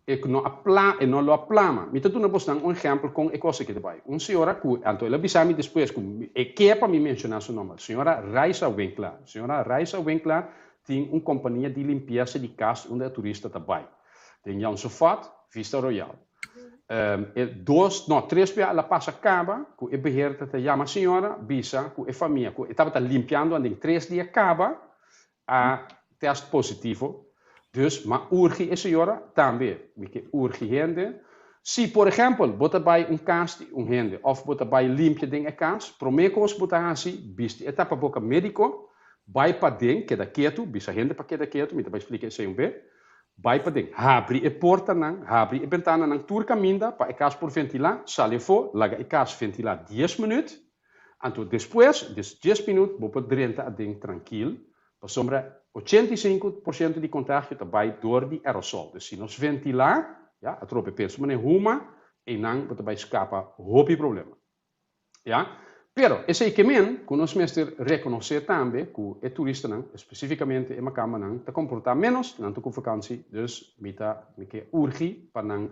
E no a pla, e no lo a plama. Mi ta duna bosnan un ehèmpel kon e kos aki ta bai. Un señora ku, anto el a bisa mi despues ku e ke pa mi menshoná su nòmber, señora Raisa Winkler. Señora Raisa Winkler tin un kompania di limpiesa di kas unda e turista ta bai, den Jan Sofat, Vista Royal. E dos, no, tres bia el a pasa kaba ku e beheerder ta yama señora bisa ku e famia ku e tabata limpiando anden tres dia kaba a test positivo. Dus m'a urgi e señora tambe, mi ke urgi hende, si por ehèmpel bo ta bai un kas di un hende òf bo ta bai limpia den e kas, promé kos bo ta hasi bisti e tapaboka médiko, bai paden, keda ketu, bisa hende pa keda ketu, mi ta bai splika esei un be, Bai paden, habri e portanan, habri e bentananan tur kaminda pa e kas por ventilá, sali afó, laga e kas ventilá dies minüt, anto despues des dies minüt bo por drenta aden trankil, pasobra 85% di kontagio ta bai dor di aerosol, dus si nos ventilá, ya, atrobe pensa manera huma, einan bo ta bai skapa hopi problema. Ya. Pero esei ke men ku nos mester rekonosé tambe ku e turistanan, espesífikamente e makambanan, ta komportá ménos, nan ta ku vakansi, dus mi ta mi ke urgi pa nan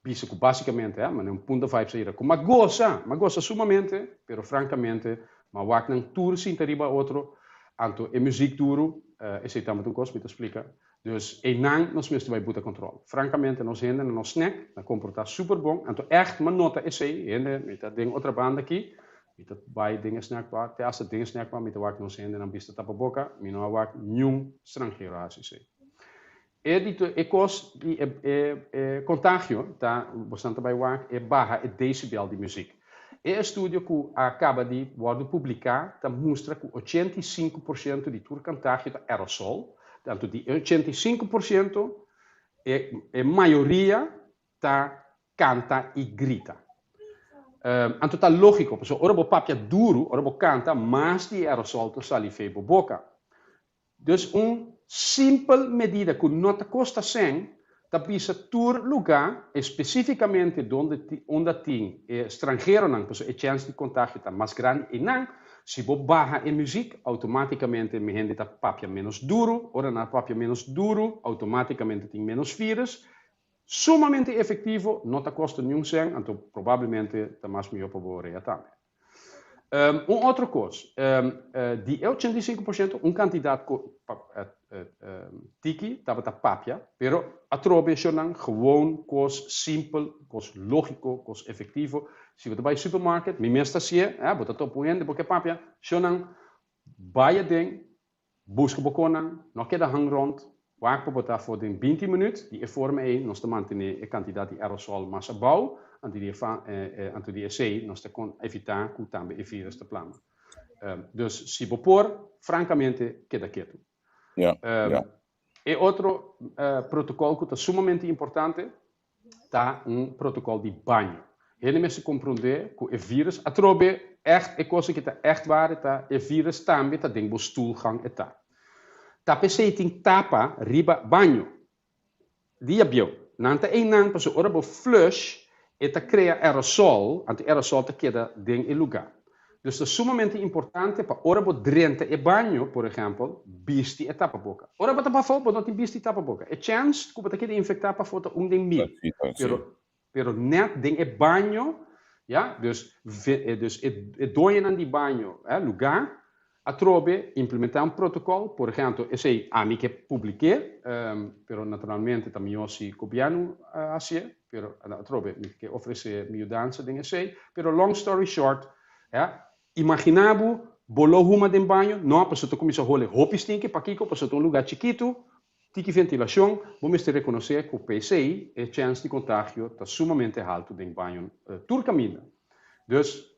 bisa ku básikamente, ya, manera un punta vibes a yera ku m'a gosa, m'a gosa sumamente, pero frankamente m'a wak nan tur sinta riba otro, anto e muzik duru, esei tambe ta un kos mi ta splika. Dus einan nos mester bai buta control. Francamente nos hende na nos snack na comporta super bon, anto echt m'a nota esey, hende mi ta den otra banda aki, mi ta bai den e snack bar, te hasta den e snack bar mi ta wak nos hendenan bista tapa boca, mi no a wak niun stranhero haci esey. E di e cos di e e e contagio ta, bosnan ta bai wak e baha e decibel di muziek. E estudio cu a caba di wordo publica ta mustra cu 85% di tur contagio ta aerosol, Tantu di e 85%, e e mayoria ta kanta i grita. Anto ta lógiko, pasobra ora bo papia duru, ora bo kanta, mas di e aerosol ta sali fei bo boka. Dus un simpel medida ku no ta kosta sèn, ta bisa tur lugá, espesífikamente donde unda tin e stranheronan, pasobra e chèns di kontagio ta mas grandi einan. Si bo baha e muziek, outomátikamente mi hende ta papia ménos duru, ora nan papia ménos duru, outomátikamente tin ménos vírus. Sumamente efektivo, no ta kosta niun sèn, anto probablemente ta mas mihó pa bo orea tambe. Un otro kos, di e 85% un kantidat ku tiki tabata papia, pero atrobe shornan gewoon kos simpel, kos lógiko, kos efektivo. Si bo ta bai supermarket, mi mes ta hasié, bo ta topa un hende bo ke papia, shornan bai aden, Buska bo konan, no keda hang rond, wak pa bo ta afó den 20 minüt, di e forma ei nos ta mantené e kantidat di aerosol mas abou, anto di e anto di esei nos ta kon evitá ku tambe e vírus ta plama. Dus si bo por, frankamente keda ketu. E otro protokòl ku ta sumamente importante ta un protocol di baño. Hende mester comprende cu e virus, atrobe echt e cosa ki ta echt waar ta e virus tambe ta den bo stoelgang e ta. Ta p'esey tin tapa riba baño. Dia bieu. Nan ta eynan pasobra ora bo flush e ta crea aerosol, anto e aerosol ta keda den e lugar. Dus ta sumamente importante pa ora bo drenta e baño, por ehèmpel, bisti e tapaboka. Ora bo ta pafó, bo no tin bisti tapaboka. E chèns ku bo ta keda infektá pafó ta un den mil. Pero, pero nèt den e baño, ya, dus, dus e e doñonan di baño, eh, lugá, atrobe implementá un protokòl, por ehèmpel, esei ami ke publik'é, pero naturalmente ta mihó si gobièrnu hasié. Pero atrobe mi ke ofresé mi yudansa den esei. Pero long story short, ya, imaginá bo, bo lo huma den baño? No, pasobra ta kuminsá hole hopi stinki. Pakiko? Pasobra ta un lugá chikitu, tiki ventilashon. Bo mester rekonosé ku p'esei e chèns di kontagio ta sumamente haltu den baño tur kaminda. Dus,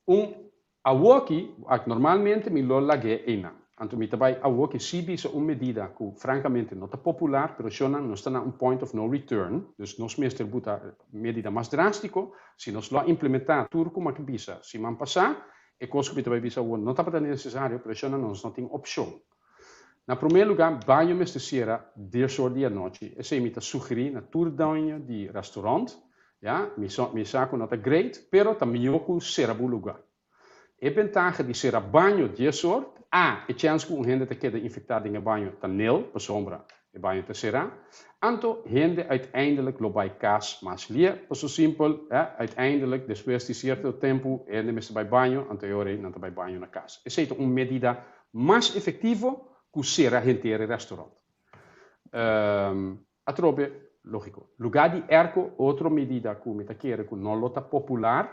un Awoki, ak normalmente mi lo lag'é einan. Anto mi ta bai awoki sí bisa un medida ku frankamente no ta popular, pero shonnan nos ta na un point of no return, dus nos mester buta medida mas drástiko. Si nos lo a implementá tur ku mi a bisa siman pasá, e kos ku mi ta bai bisa awor no tabata nesesario, pero shonnan nos no tin opshon. Na promé lugá, baño mester sera dies or di anochi. Esei mi ta sugerí na tur doño di restaurant. Ya, mi so, mi sa ku no ta great, pero ta mihó ku sera bo lugá. E bentaha di sera baño dies or, A, e chèns ku un hende ta keda infektá den e baño ta nil, pasobra e baño ta será. Anto hende uiteindelijk lo bai kas mas lie, paso simpel, eh, uiteindelijk despues di sierto tempu hende mester bai baño, anto e ora ei nan ta bai baño na kas. Esei ta un medida mas efektivo ku sera henter e restaurant. Atrobe. Lógiko. Lugá di èrko, otro medida ku mi ta kere ku no lo ta popular,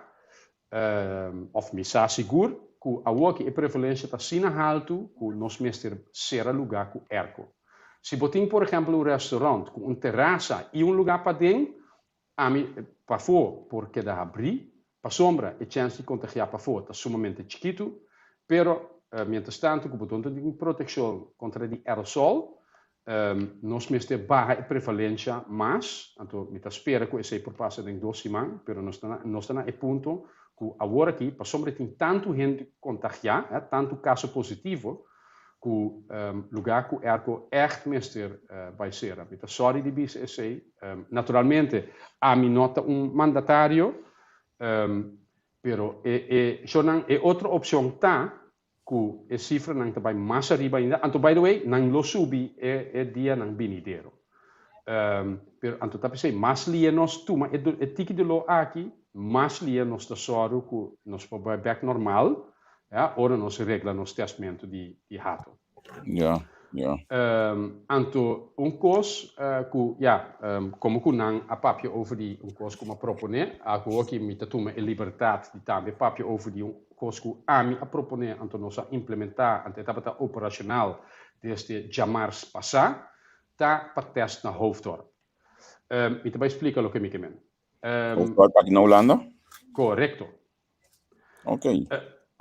òf mi sa sigur ku awoki e prevalensia ta asina haltu ku nos mester sera lugá ku èrko. Si bo tin por ehèmpel un restaurant ku un terasa i un lugá paden, ami pafó por keda habrí, pasobra e chèns di kontagiá pafó ta sumamente chikitu, pero mientrastantu ku bo no ta tin protekshon kontra di aerosol, nos mester baha e prevalensia mas, anto mi ta spera ku esei por pasa den dos siman, pero nos ta na nos ta na e punto ku awor aki, pasobra tin tantu hende kontagiá, tantu kaso positivo, ku lugá ku airco ègt mester bai sera. Mi ta sòri di bisa esei. Naturalmente, ami no ta un mandatario, pero e e shownan e otro opshon ta ku e sifranan ta bai mas ariba ainda. Anto by the way, nan lo subi e e dianan binidero. Pero anto ta p'esei, mas lia nos tuma e e tiki doló aki, mas lia nos ta sòru ku nos por bai bèk normal, ya, ora nos regla nos tèstmentu di di hato. Ja, ja. Anto un kos ku, ya, komo ku nan a papia over di un kos ku mi a proponé, awoki mi ta tuma e libertat di tambe papia over di un kos ku ami a proponé, anto nos a implementá, anto e tabata operashonal desde djamars pasá, ta pa tèst na Hoofddorp. Mi ta bai splika loke mi ke men. Hoofddorp aki na Hulanda? Korekto. Ok.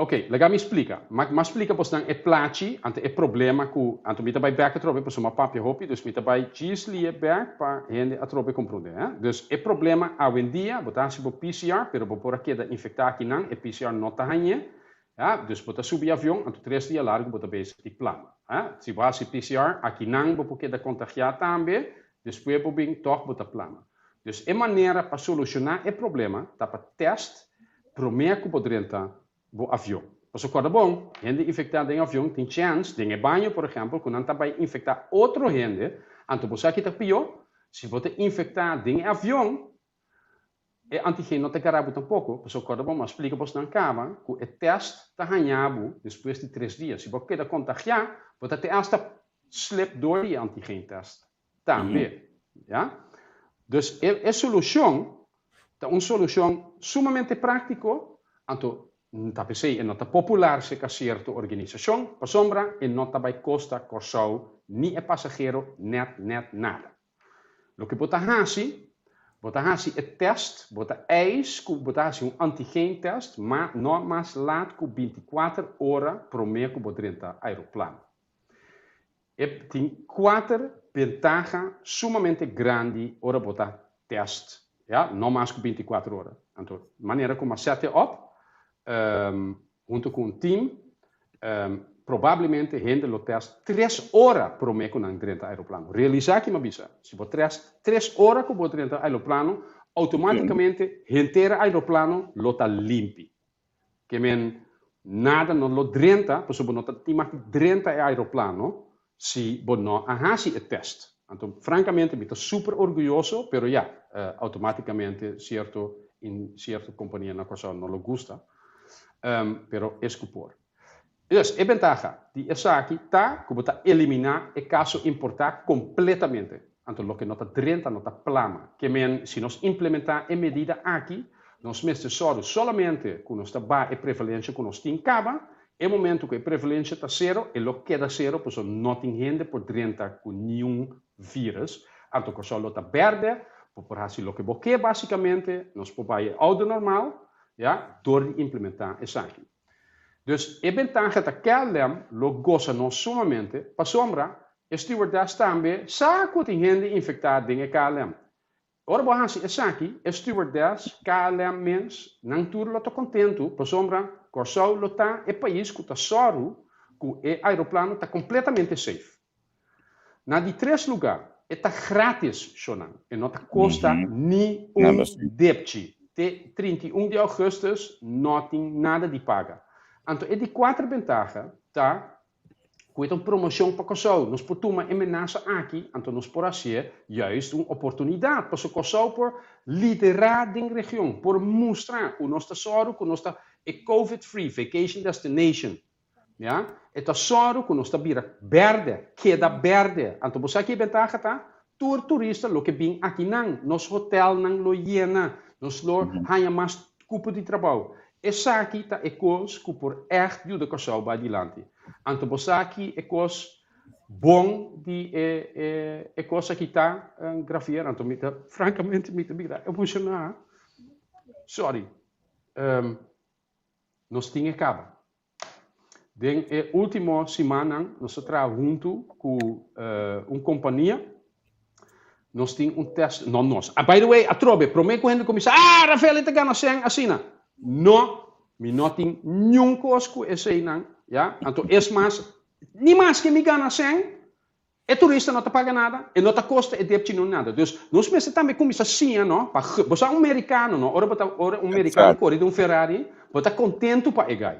Ok, laga mi splika. Ma ma splika bosnan e plachi, anto e problema ku, anto mi ta bai bek atrobe pasobra mi a papia hopi, dus mi ta bai djis lie bek pa hende atrobe komprondé, hè. Dus e problema awendia, bo ta hasi bo PCR, pero bo por a keda infektá akinan, e PCR no ta hañ'é, ya, dus bo ta subi avion, anto tres dia largu bo ta bezig di plama, hè. Si bo hasi PCR, akinan bo por keda kontagiá tambe, despues bo bin tòg bo ta plama. Dus e manera pa solushoná e problema ta pa tèst promé ku bo drenta bo avion. Pasobra kòrda bon, hende infektá den avion tin chèns, den e baño por ehèmpel, ku nan ta bai infektá otro hende, anto bo sa ki ta pió? Si bo ta infektá den e avion, e antigen no ta gara bo tampoko, pasobra kòrda bon, mi a splika bosnan kaba ku e tèst ta haña bo despues di tres dia. Si bo keda kontagiá, bo ta te asta slip dor di e antigen tèst. Tambe, ya. Dus e e solucion ta un solucion sumamente practico, anto ta p'esey e no ta popular cerca cierto organisacion, pasobra e no ta bay costa Corsou ni e pasahero net net nada. Loke bo ta haci, bo ta haci e test, bo ta eis cu bo ta haci un antigen test, ma no mas laat cu 24 ora prome cu bo drenta aeroplano. E tin kuater bentaha sumamente grandi ora bo ta test, ya, no mas ku 24 ora. Anto, manera ku mi a sete op, hunto ku un team, probablemente hende lo test tres ora prome ku nan drenta aeroplano. Realisá ki mi a bisa, si bo test tres ora ku bo drenta aeroplano, outomátikamente henter aeroplano lo ta limpi. Ke men nada no lo drenta, pasobra bo no ta tin mag di drenta e aeroplano si bo no a hasi e test. Anto, francamente mi ta super orguyoso, pero ya, automaticamente cierto in cierto compania na Kòrsou no lo gusta, pero es ku por. Dus, e bentaha di esaki ta ku bo ta eliminá e kaso importá kompletamente. Anto loke no ta drenta no ta plama. Ke men, si nos implementá e medida aki, nos mester sòru solamente ku nos ta baha e prevalensia ku nos tin kaba. E momentu ku e prevalensia ta sero, e lo keda sero pasobra no tin hende por drenta ku niun vírus. Anto Kòrsou lo ta bèrdè, bo por hasi loke bo ke básikamente, nos por bai e oude normal, ya, dor di implementá esaki. Dus e bentaha ta KLM lo gosa nos sumamente pasobra e stewardess tambe sa cu tin hende infecta den e KLM. Ora bo haci esaki, e stewardess, KLM mens, nan tur lo ta contento pasobra Corsou lo ta e pais cu ta soru cu e aeroplano ta completamente safe. Na di tres lugar, e ta gratis, shonan. E no ta kosta ni un depchi. Te 31 di augustus no tin nada di paga. Anto e di kuater bentaha ta ku e ta un promocion pa Kòrsou. Nos por tuma e menasa aki, anto nos por hasié juist un oportunidat pasobra Kòrsou por liderá den region, por mustra ku nos ta sòru ku nos ta e covid free vacation destination. Ya, e ta sòru ku nos ta bira bèrdè, keda bèrdè. Anto bo sa ki e bentaha ta? Tur turista lo ke bin akinan, nos hotelnan lo yena, nos lo haña mas kupo di trabou. Esaki ta e kos ku por ègt yuda Kòrsou bai dilanti. Anto bo sa ki e kos bon di e e e kos aki ta, Gravier? Anto mi ta, frankamente mi ta bira emoshoná. Sorry. Nos tin e kaba. Den e último simannan nos a traha huntu ku un kompania. Nos tin un test, no nos. Ah, by the way, atrobe, promé ku hende kuminsá, ah, Rafael e ta gana sèn asina. No, mi no tin niun kos ku eseinan, ya. Anto es mas, ni maske mi gana sèn, E turista no ta paga nada, e no ta kosta e depchi no nada. Dus nos mester tambe kuminsá siña no, pa bo sa un merikano no, ora bo ta ora un merikano kore den un Ferrari, bo ta kontentu pa e gai.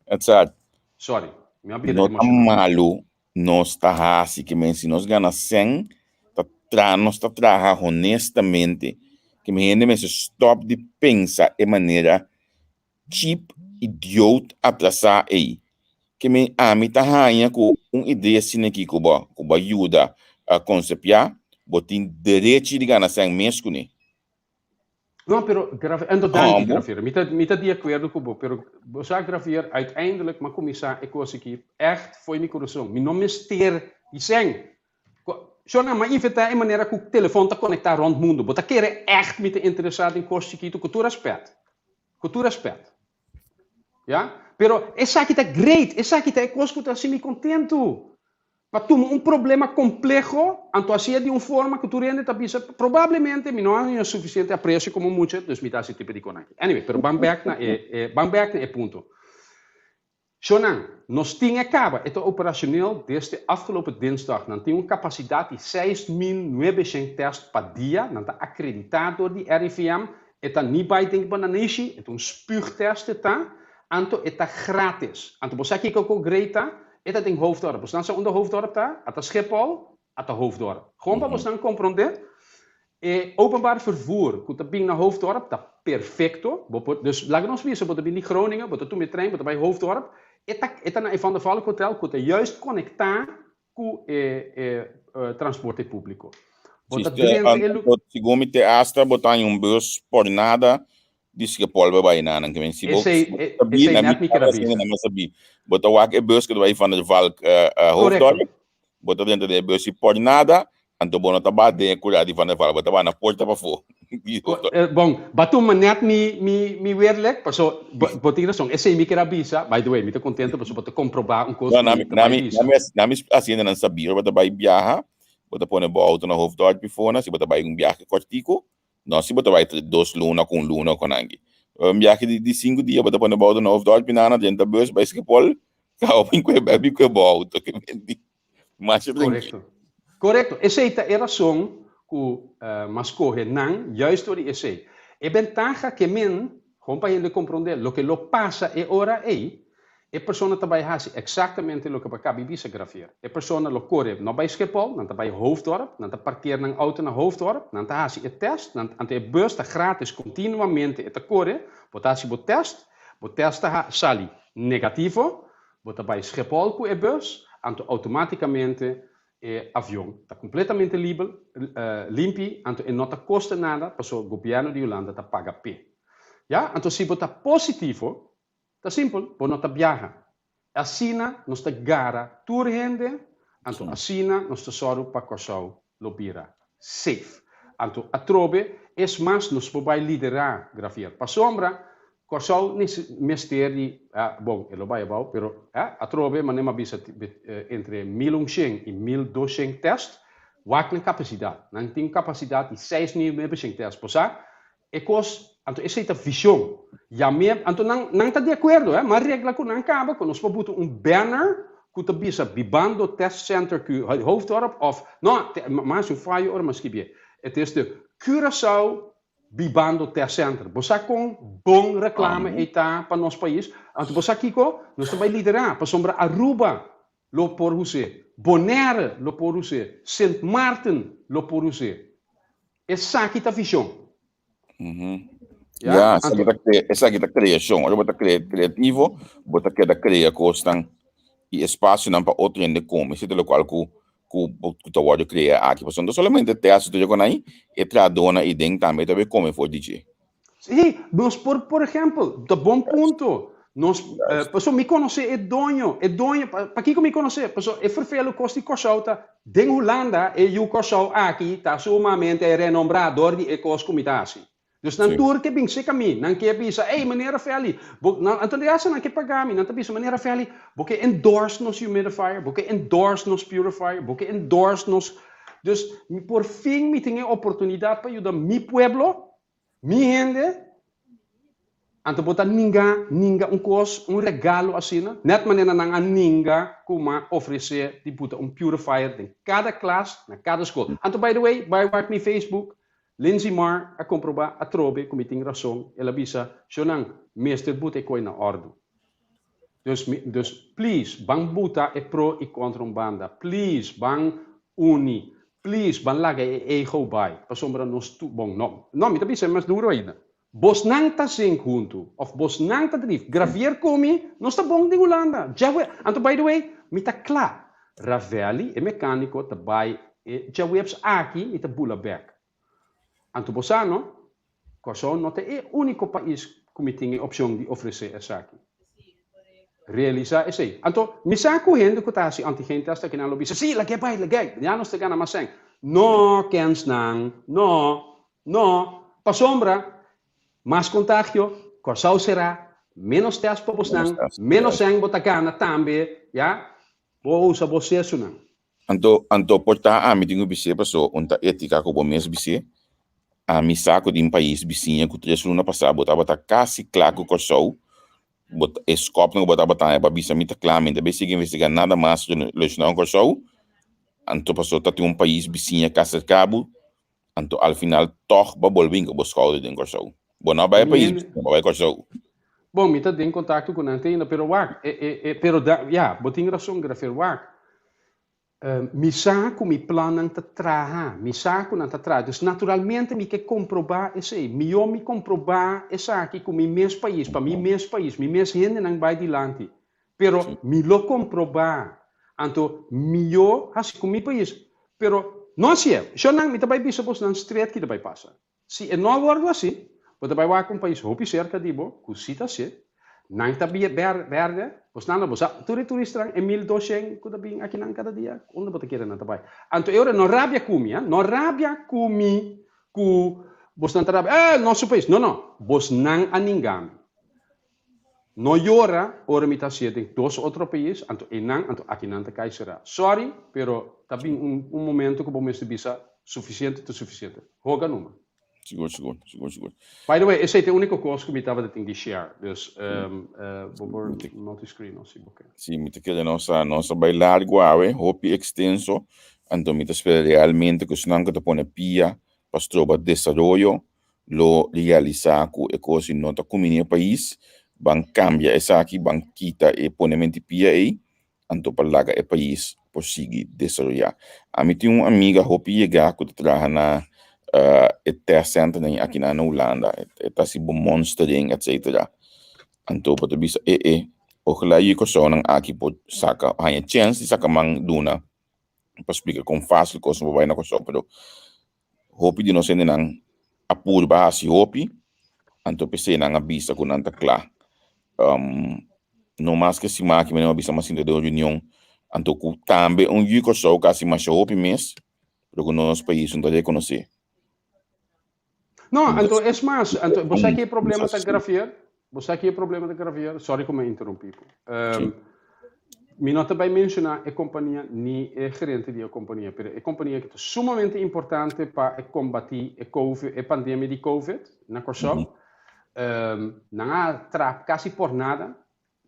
Exact. Sorry, mi a bira No ta emoshonal. malu nos ta hasi ke men si nos gana sèn ta traha nos ta traha honestamente ke men hende mester stòp di pensa e manera cheap idioot atrasá ei. Ke mi ami ta haña ku un idea asina aki ku bo ku bo a yuda a konsepiá, bo tin derechi di gana sèn mes kuné. No, pero Gravier, en dat danki Hombo. Gravier, mi ta mi ta di akuerdo ku bo, pero bo sa Gravier, uiteindelijk m'a kuminsá e kos aki ègt fo'i mi kurason. Mi no mester di sèn. Shona, m'a inventá e manera ku telefòn ta konektá rònt mundu. Bo ta kere ègt mi ta interesá den kos chikitu? Ku tur rèspèt. Ku tur respet. Ya? Pero esaki ta great, esaki ta e kos ku ta hasi mi kontentu. Pa tuma un problema kompleho, anto hasié di un forma ku tur hende ta bisa, probablemente mi no a haña sufisiente apresio komo mucha, dus mi ta hasi tipo di kon aki. Anyway, pero ban bèk na e, e, ban bèk na e punto. Shownan, nos tin e kaba, e ta operacioneel desde afgelopen dinsdag. Nan tin un capacidad di 6900 test pa dia, nan ta acredita door di RIVM, e ta ni bai den bananishi, e ta un spuugtest e ta, anto e ta gratis. Anto bo sa kiko ku great ta? E ta den Hoofddorp. Bosnan sa unda Hoofddorp ta? A ta Schiphol, a ta Hoofddorp. Gewoon pa bosnan compronde, E openbaar vervoer ku ta bin na Hoofddorp ta perfecto. Bo por, dus laga nos bisa, bo ta bin di Groningen, bo ta tuma e trein, bo ta bai Hoofddorp, e ta e ta na e Van der Valk Hotel ku ta juist konektá ku e e transporte públiko. Bo ta drenta e lu. Segun mi te asta bo ta haña un bus por nada di Schiphol bo bai na nan. Ke men si bo Esei bo ta esei na net mi mi keda kaba bisa. na mi sabi. Bo ta wak e bus ku ta bai Van der Valk Hoofddorp. Korekto. Bo ta drenta den e bus i por nada, anto bo no ta ba den e kura di Van der Valk, bo ta ba na porta pafó. Bon, ba tuma net mi mi mi weerleg, paso bo bo tin rason, esei mi kier a bisa, by the way, mi ta kontento paso bo ta komprobá un kos No, ku na mi mi ta na bai mi bisa. na mi na mi asientenan sabí, ora bo ta bai biaha, bo ta pone bo outo na Hoofddorp pifona, si bo ta bai un biahe kòrtiku, no si bo ta bai dos luna ku un luna ku nan aki. Un biahe di di sinku dia bo ta pone bo outo na Hoofddorp pinana, drenta bus bai Schiphol, Kaba bin ku e bèbi ku e bo outo ke bindi. Masha tranquil. Korekto. Korekto. Esei ta e rason ku m'a skohe nan juist dor di esei. E bentaha ke men, gewoon pa hende komprondé, loke lo pasa e ora ei, e persona ta bai hasi eksaktamente loke bo a kabi bisa, Gravier. E persona lo kore no bai Schiphol, nan ta bai Hoofddorp, nan ta parkeer nan outo na Hoofddorp, nan ta hasi e tèst, nan, anto e bus ta gratis kontinuamente e ta kore, bo ta hasi bo tèst, Bo test ta sali negativo, bo ta bai Schiphol ku e bus, anto outomátikamente e avion ta kompletamente liber, limpi, anto e no ta kosta nada paso gobièrnu di Hulanda ta paga p'e. Ya, anto si bo ta positivo, ta simpel, bo no ta biaha. Asina nos ta gara tur hende, anto asina nos ta sòru pa Kòrsou lo bira safe. Anto atrobe es mas nos por bai liderá Gravier. Pasobra Kòrsou mester di, bon e lo bai abou, pero atrobe manera mi a bisa entre 1100 i 1200 tèst, wak nan kapasidat. Nan tin un kapasidat di 6900 tèst. Bo sa E kos, anto esei ta vision. Yam'é, anto nan, nan ta di akuerdo, hè, m'a regla ku nan kaba ku nos por buta un banner ku ta bisa Bibando Test Center Cu Hoofddorp òf, no, m'a hasi un fayo ora m'a skibié. Het is de Curaçao Bibando Test Center. Bo sa kon bon reklame ei ta pa nos pais? Anto bo sa kiko? Nos ta bai liderá, pasobra Aruba lo por us'é, Bonaire lo por us'é, Sint Maarten lo por us'é. Esaki ta vision. Ya, ya esaki ta crea, esaki ta creacion. Ora bo ta crea, creativo, bo ta keda crea cosnan y espacionan pa otro hende come. Esei ta locual cu. ku ku ta wòrdu krea aki pasobra no solamente tèst tur ku nan e trahadónan ei den tambe ta bay kome for di dje. Sí, nos por, por ehèmpel, ta bon punto. Nos, pasobra mi konosé e doño, e doño, pakiko mi konosé? Pasobra e ferfelu kos di Kòrsou ta den Hulanda, e yu Kòrsou aki ta sumamente renombrá dor di e kos ku mi ta hasi. Dus nan tur ke bin seka mi, nan ke bisa, Ey, meneer Rafelli, bo, nan, anto di hasta nan ke paga mi, nan ta bisa, Meneer Rafelli, bo ke endorse nos humidifier, bo ke endorse nos purifier, bo ke endorse nos. Dus, mi por fin mi tin e oportunidat pa yuda mi pueblo, mi hende, anto bo ta ninga, ninga un kos, un regalo asina, net manera nan a ninga ku m'a ofresé di buta un purifier den kada klas, na kada skol. Anto by the way, bai wak mi Facebook, Lindsay Marr a komprobá atrobe ku mi tin rason, el a bisa, Shownan, mester buta e koi na òrdu. Dus, mi, dus please, ban buta e pro i kontra un banda. Please, ban uni. Please, ban laga e ego bai. Pasobra nos tur, bon, no, no, mi ta bisa e mas duru ainda. Bosnan ta zink huntu, òf bosnan ta drif. Gravier ku mi, nos ta bon den Hulanda. Djawe, anto by the way, mi ta kla. Ravelli, e mekániko, ta bai e djaweps aki mi ta bula bèk. Anto bo sa no, Kòrsou no ta e úniko pais ku mi tin e opshon di ofresé esaki. Realisá esei. Anto, mi sa ku hende ku ta hasi antigen tèst aki nan lo bisa, Sí, lag'é bai, lag'é, ya nos ta gana mas sèn. No, kensnan, no, no, pasobra mas kontagio, Kòrsou será, ménos tèst pa bosnan, ménos sèn bo ta gana tambe, ya. Bo usa bo sesunan. Anto, anto por ta ami tin ku bis'é paso un ta étika ku bo mes bis'é. Ami sa ku tin pais bisiña ku tres luna pasá bo tabata kasi kla ku Kòrsou, bo ta e skòpnan ku bo tabata haña pa bisa mi ta kla, mi ta bai sigui investigá nada mas relashoná ku Kòrsou. Anto paso ta tin un pais bisiña ka serka bo, Anto al final tòg bo a bolbe hinka bo skouder den Kòrsou. Bo no a bai e pais, bo a bai Kòrsou. Bon, mi ta den kontakto ku nan te ainda, pero wak, e, e, e, pero da, ya, bo tin rason, Grafer, wak. Mi sa ku mi plannan ta traha, mi sa ku nan ta traha, dus naturalmente mi ke komprobá esei. Mihó mi komprobá esaki ku mi mes pais, pa mi mes pais, mi mes hendenan bai dilanti. Pero mi lo komprobá. Anto mihó hasi ku mi pais. Pero no hasié. Shonnan, mi ta bai bisa bosnan stret ki ta bai pasa. Si e no a wòrdu hasi, bo ta bai wak un pais hopi serka di bo ku si ta hasié. Nan ta bèrdè, bosnan lo bo sa. Tur e turistanan, e 1200 ku ta bin akinan kada dia, unda bo ta kere nan ta bai? Anto e ora no rabia ku mi, ha. No rabia ku mi ku bosnan ta rabia, eh, nos su pais. No, no. Bosnan a ninga mi. No yora ora mi ta hacié den dos otro pais, anto einan, anto akinan ta cay cera. Sorry, pero ta bin un un momento cu bo mester bisa suficiente ta suficiente. Hoga numa. Sigur, sigur, sigur, sigur. By the way, esey ta e unico cos cu mi tabata tin di share, dus bo por multi screen si bo ke. Si, mi ta kere nos a nos a bay largo awe, hopi extenso, anto mi ta spera realmente cu esnan cu ta pone pia pa stroba desaroyo lo realisá ku e kos no ta kumini e pais, ban kambia esaki, ban kita e ponementi pia ei, anto pa laga e pais por sigui desaroyá. Ami tin un amiga hopi yegá ku ta traha na e test center nan aki na Hulanda, e ta hasi bo monstering etcetera. Anto bo ta bisa e e, ojalá yu kòrsounan aki por saka haña chèns di saka man duna pa splika kon fásil kosnan por bai na Kòrsou, pero Hopi di nos hendenan a purba hasi hopi, anto p'esei nan a bisa ku nan ta kla. No mas ke siman aki mi a bisa mas sinta den un reunion, anto ku tambe un yu Kòrsou ku a hasi masha hopi mes, pero ku nos pais no ta rekonosé. No, anto es mas, anto bo sa ki e problema ta Gravier? Bo sa ki e problema ta Gravier? Sorry ku mi a interrumpí bo. Mi no ta bai menciona e compania ni e gerente di e compania, pero e compania ki ta sumamente importante pa e combati e covid, e pandemia di covid na Kòrsou. Nan a traha casi por nada,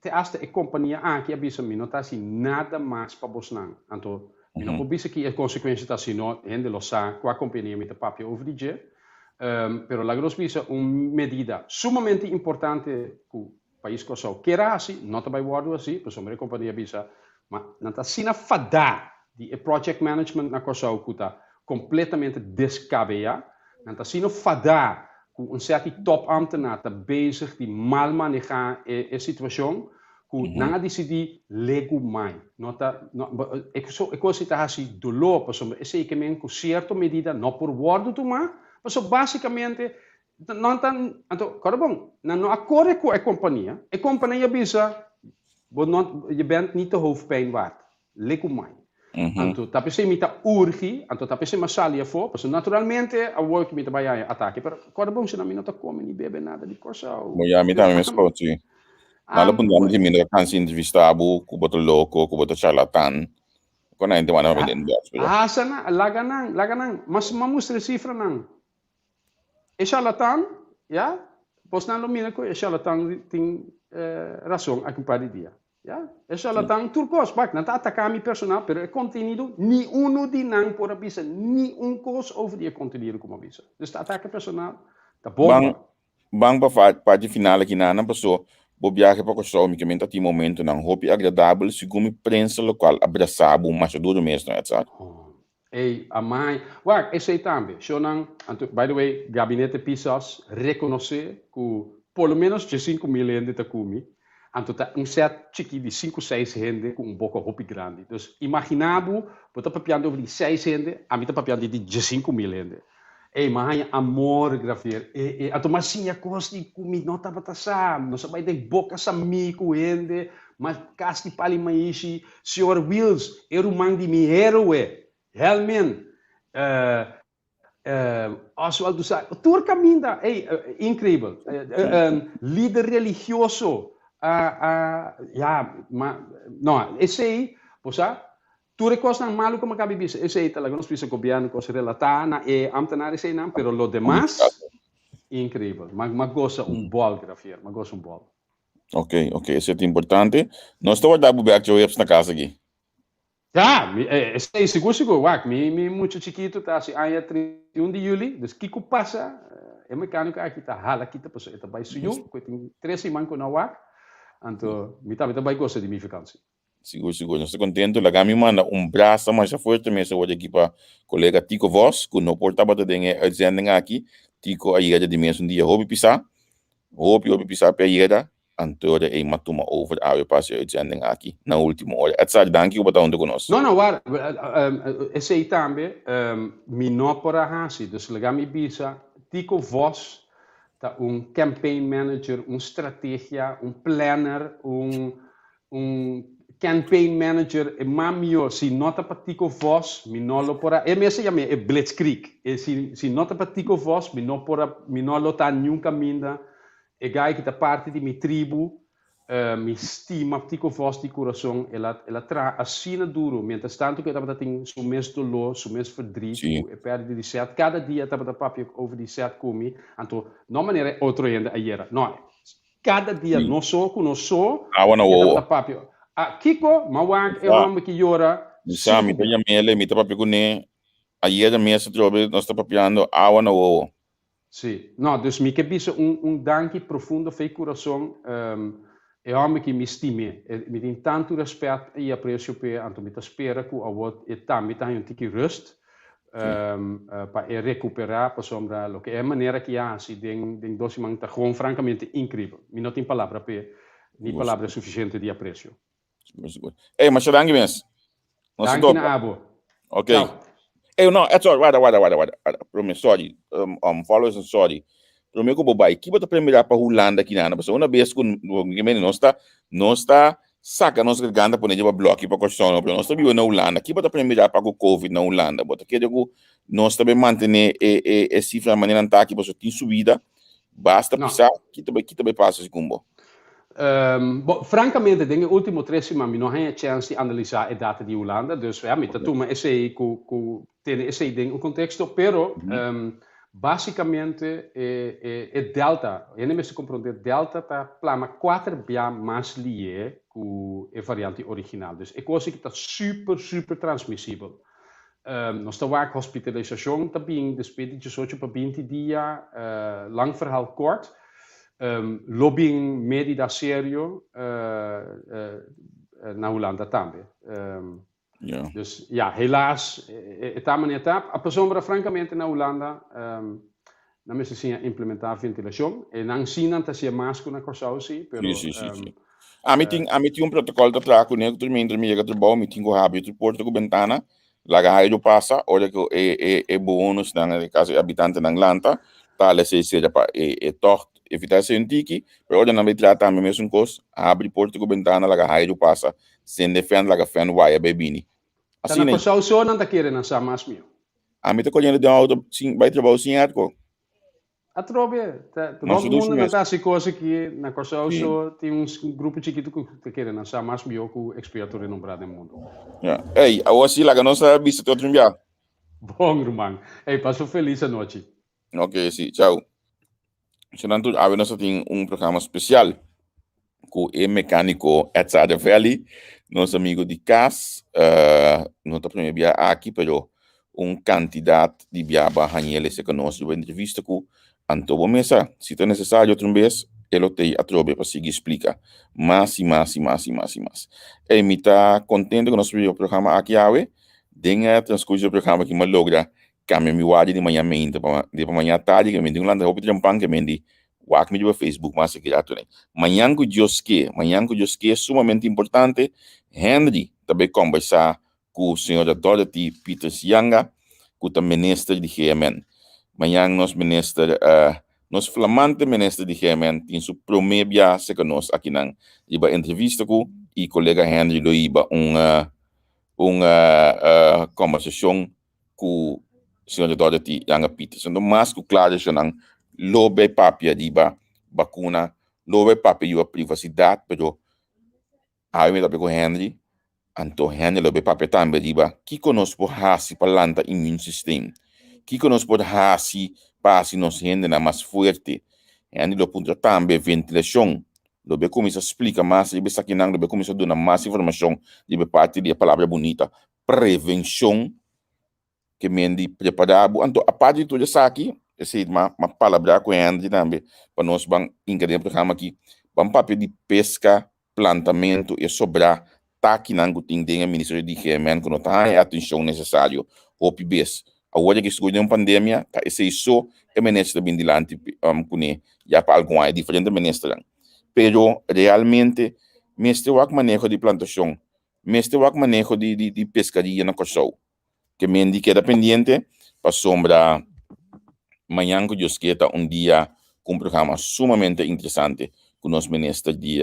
te hasta e compania aki a bisa mi no ta haci nada mas pa bosnan. Anto mi no por bisa ki e consecuencia ta si no hende lo sa cua compania mi ta papia over di dje. Pero laga nos bisa un medida sumamente importante cu Pais Kòrsou kier a hasi, no ta bai wòrdu hasi, pasobra e kompania bisa, ma nan ta asina fadá di e project management na Kòrsou ku ta kompletamente deskabeyá, nan ta asina fadá ku un sèt di topambtenaar ta bezig di mal manehá e e situashon, ku nan a disidí legumai. No ta, no, e e kos ei ta hasi doló pasobra esei ke men ku sierto medida no por wòrdu tumá, pasobra básikamente nan ta, anto kòrda bon, nan no a kore ku e kompania, e kompania a bisa bo no, je bent niet de hoofdpijn waard. Lekumai. Anto ta p'esei mi ta urgi, anto ta p'esei mi a sali afó, pasobra naturalmente awor ku mi ta bai haña atake, pero kòrda bon si no mi no ta kome ni bebe nada di Kòrsou. Bo ya mi tambe meskos si. Nan lo puntra mi si mi no ta kansa entrevistá bo, ku bo ta loko, ku bo ta charlatan. Kon nan hende wanda papia den bèrs pero. Hasa nan, laga nan, laga nan. Mas mi a mustra e sifranan. E charlatan, ya, bosnan lo mira ku e charlatan tin rason aki un par di dia. Ya, e charlatan tur kos, wak, nan ta ataká mi personal, pero e kontenido, ni unu di nan por a bisa ni un kos over di e kontenido ku mi a bisa. Dus ta atake personal, ta Ban, bomba. ban pa parti final aki nan, paso bo biahe pa Kòrsou mi ke men ta tin momentonan hopi agradabel, segun mi prensa lokal a brasa bo masha duru mes no, Edzard? Oh, ey, amai. Wak, esei tambe, shownan, anto, by the way, Gabinete Pisas rekonosé ku por lo menos 15.000 hende ta ku mi, Anto ta un set chiki di sinku seis hende ku un boka hopi grandi. Dus imaginá bo, bo ta papiando over di seis hende, ami ta papiando di 15.000 hende. Ey, m'a haña amor, Gravier. E, e, anto m'a siña kos di ku mi no tabata sa. Nos a bai den boka samí ku hende, m'a kas di pali maishi. Señor Wiels, e ruman di mi héroe, Helmin, eh, Oswald Dusa, tur caminda, ey, increíbel. Lider religioso, ja, ma, no, esey, bo sa, tur e cosnan malo cu mi acaba di bisa, esey ta laga nos bisa gobierno cos relata na e ambtenaar eseynan, pero lo demas, increíbel. Ma, ma goza un bol, Gravier, ma goza un bol. Ok, ok, esey ta importante. Nos ta warda bo bek djaweps na cas aki. Ja, mi, esei sigur sigur, wak, mi, mi mucha chikitu ta hasi aña 31 di juli, dus kiko pasa, e mecanico aki ta hala kita pasobra e ta bai su yu, ku e tin tres siman ku no wak, anto mi tambe ta bai gosa di mi vakansi. Sigur sigur, nos ta kontentu. Laga mi manda un brasa masha fuerte mes awor aki pa kolega Tico Vos, ku no por tabata den e uitzending aki. Tico a yega di mes un dia hopi pisá, hopi hopi pisá p'e a yega. Anto ora ei m'a tuma over awe pa hasi e uitzending aki na ultimo ora. Edzard, danki ku bo ta huntu ku nos. No, no, war, esei tambe mi no por a hasi. Dus laga mi bisa, Tico Vos ta un campaign manager, un strategia, un planner, un un campaign manager, e mas mihó. Si no ta pa Tico Vos, mi no lo por a, e mes a yam'é e blitzkrieg. E si si no ta pa Tico Vos, mi no por a, mi no lo ta niun kaminda. E guy ki ta parti di mi tribu, mi stima Tico Vos di kurason, el a el a traha asina duru, mientras tanto ku e tabata tin su mes doló, su mes verdriet ku e pèrdida di Seth, kada dia e tabata papia over di Seth ku mi, anto no manera e otro hende ayera, no, kada dia no so ku nos so, Awa na e wowo. tabata papia, ah kiko, m'a wak e hòmber ki yora Mi sa, mi sinku ta bia. yam'el, mi ta papia kuné, ayera mes atrobe nos ta papiando awa na wowo. Sí. No, dus mi ke bisa un un danki profundo fei kurason e hòmber ki mi stim'é. Mi tin tantu rèspèt i apresio p'e, anto mi ta spera ku awor e tambe ta haña un tiki rùst pa e rekuperá, pasobra loke e manera ki a hasi den den dos siman ta gewoon frankamente inkribel. Mi no tin palabra p'e, ni palabra sufisiente di apresio. Sigur, sigur. Ey, masha danki mes. Nos Danki na abo. Ok. Ciao. Ey, no, Edson, warda, warda, warda, warda. warda. Prome, sorry. Um, followers and sorry. Prome ku bo bai. Ki bo ta premira pa Hulanda ki nana? Pasobra una bes ku nos ta saka nos garganta pone riba bloki pa Kòrsou, no, pero nos ta biba na Hulanda. Ki bo ta premira pa ku COVID na Hulanda? Bo ta kere ku nos ta bai mantene e sifra manera nan ta aki pasobra tin subida? Basta No. pisá, ki ta bai pasa segun bo? Bo, francamente, den e ultimo 3 siman mi no haña chance di analisá e data di Hulanda, dus ja, mi ta tuma esei ku tene esei den un contexto, pero básicamente e delta, hende mester comprende, delta ta plama kuater bia mas lié ku e variante original. Dus e kos aki ta super, super transmisibel. Nos ta wak hospitalisashon ta bin despues di 18 pa 20 dia, lang verhaal kort, lo bin medida serio na Hulanda tambe. Dus ja, helaas, e ta manera ta. A pasobra, francamente, na Hulanda, nan mester siña implementá ventilashon. E nan sí nan ta hasié mas ku na Kòrsou sí, pero Sí, sí, sí, sí. Ami tin, ami tin un protocol ta traha kuné ku tur mientras mi yega trabou mi tin ku habri tur porta ku bentana, laga airu pasa, ora ku e e e bewonersnan, den caso e habitantenan lanta, tal esei sera pa e e tocht evitá esei un tiki, pero ora nan bai traha tambe mesun kos, habri porta ku bentana laga airu pasa, sende fèn laga fèn waya bai bini. Ta na Asina. Kòrsou so nan ta kere nan sa mas mihó. Ami ta koriendo den auto sin bai trabou sin airco. Atrobe, ta Mas rond dushi mundu nan mes. ta hasi kos aki, na Kòrsou Sí. so tin un grupo chikitu ku ta kere nan sa mas mihó ku eksperto renombrá den mundu. Ja. Ey, awor sí laga nos a bisa te otro bia. Bon, ruman. Ey, pasa un felis anochi. Ok, sí. Chao. Señor tur, awe nos a tin un programa special ku e mecánico Edzard de Valley, nos amigo di cas, uh, no ta primer bia aki, pero un cantidad di bia ba hañele se nos riba entrevista ku anto bo mesa, si ta necesario otro bes, e lo tei atrobe pa sigui splica mas y mas y mas y mas y mas. Ey, mi ta contento ku nos programa aki awe, den e transcurso di programa aki mi a logra Cambia mi wadi di maña meinta pa di pa maña tardi ke mi tin un lanta hopi trempan ke mi di wak mi riba Facebook mas aki rato den. Mañan ku Dios ke, mañan ku Dios ke sumamente importante, Henry ta bay kombersa ku señora Dorothy Pieters Janga ku ta minister di GMN. Mañan nos minister nos flamante minister di GMN tin su prome bia serka nos akinan riba entrevista ku i kolega Henry lo hiba un un kombersashon ku señor Dorothy Janga Pieters. Anto mas ku kla esnan lo bay papia riba bakuna, lo bay papia riba privasidat, pero awe mi ta papia ku Henry, anto Henry lo bay papia tambe riba kiko nos por hasi pa lanta immune system, kiko nos por hasi pa hasi nos hendenan mas fuerte. Henry lo puntra tambe ventilashon, lo bay kuminsa splika mas riba esakinan, lo bay kuminsa duna mas informashon riba e parti di e palabra bunita prevenshon ke men di prepará bo. Anto aparte di tur esaki, esei m'a m'a palabrá ku Henry tambe pa nos ban hinka den e programa aki, ban papia di peska, plantamentu i e sobrá takinan ku tin den e Ministerio di GMN ku no ta haña e atenshon nesesario hopi bes. Awor ke sigur den un pandemia ta esei so e minister ta bin dilanti kuné ya pa algun aña, diferente ministernan. Pero realmente mester wak maneho di plantashon Mester wak maneho di di di pescaria na Kòrsou. Ke men di keda pendiente pasobra mañan ku Dios ke ta un dia ku un programa sumamente interesante ku nos minister di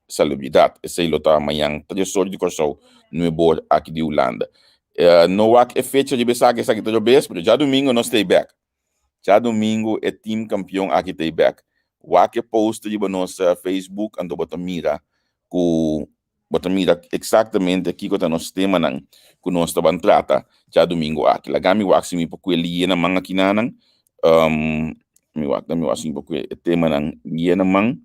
Salubridat. Esei lo ta mañan tres or di Kòrsou, nuebe or aki di Hulanda. No wak e fecha riba esaki, esaki ta robes, pero djadumingu nos ta ei bèk. Djadumingu e team kampion aki ta ei bèk. Wak e post riba nos Facebook anto bo ta mira ku Bo ta mira eksaktamente kiko ta nos temanan ku nos ta ban trata djadumingu aki. Laga mi wak si mi por kue liye na man akinanan. Mi wak, mi wak si mi por kue e temanan liye na man.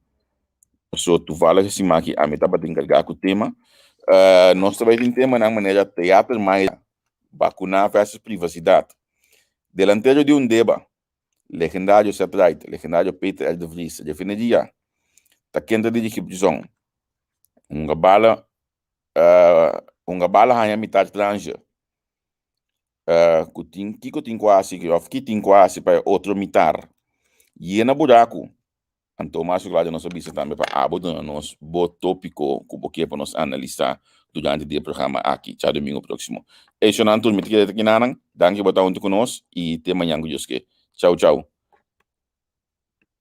Paso toevallig e siman aki ami tabata enkargá ku tema. Nos ta bai tin temanan manera teater maya, bakuná versus privasidat, delantero di Undeba, legendario Sepp Wright, legendario Peter R. de Vries, refineria, ta ken ta dirigí prizòn, hunga bala hunga bala haña mitar tranche, ku tin kiko tin ku hasi òf ki tin ku hasi pa e otro mitar yena buraku. Anto mas claro nos a bisa tambe pa abo duna nos bo topico cu bo kier pa nos analisa durante di e programa aki djadomingo proximo. Ey shownan tur mi ta keda ta kinanan. Danki bo ta hunto cu nos y te mañan cu Dios ke. Chau chau.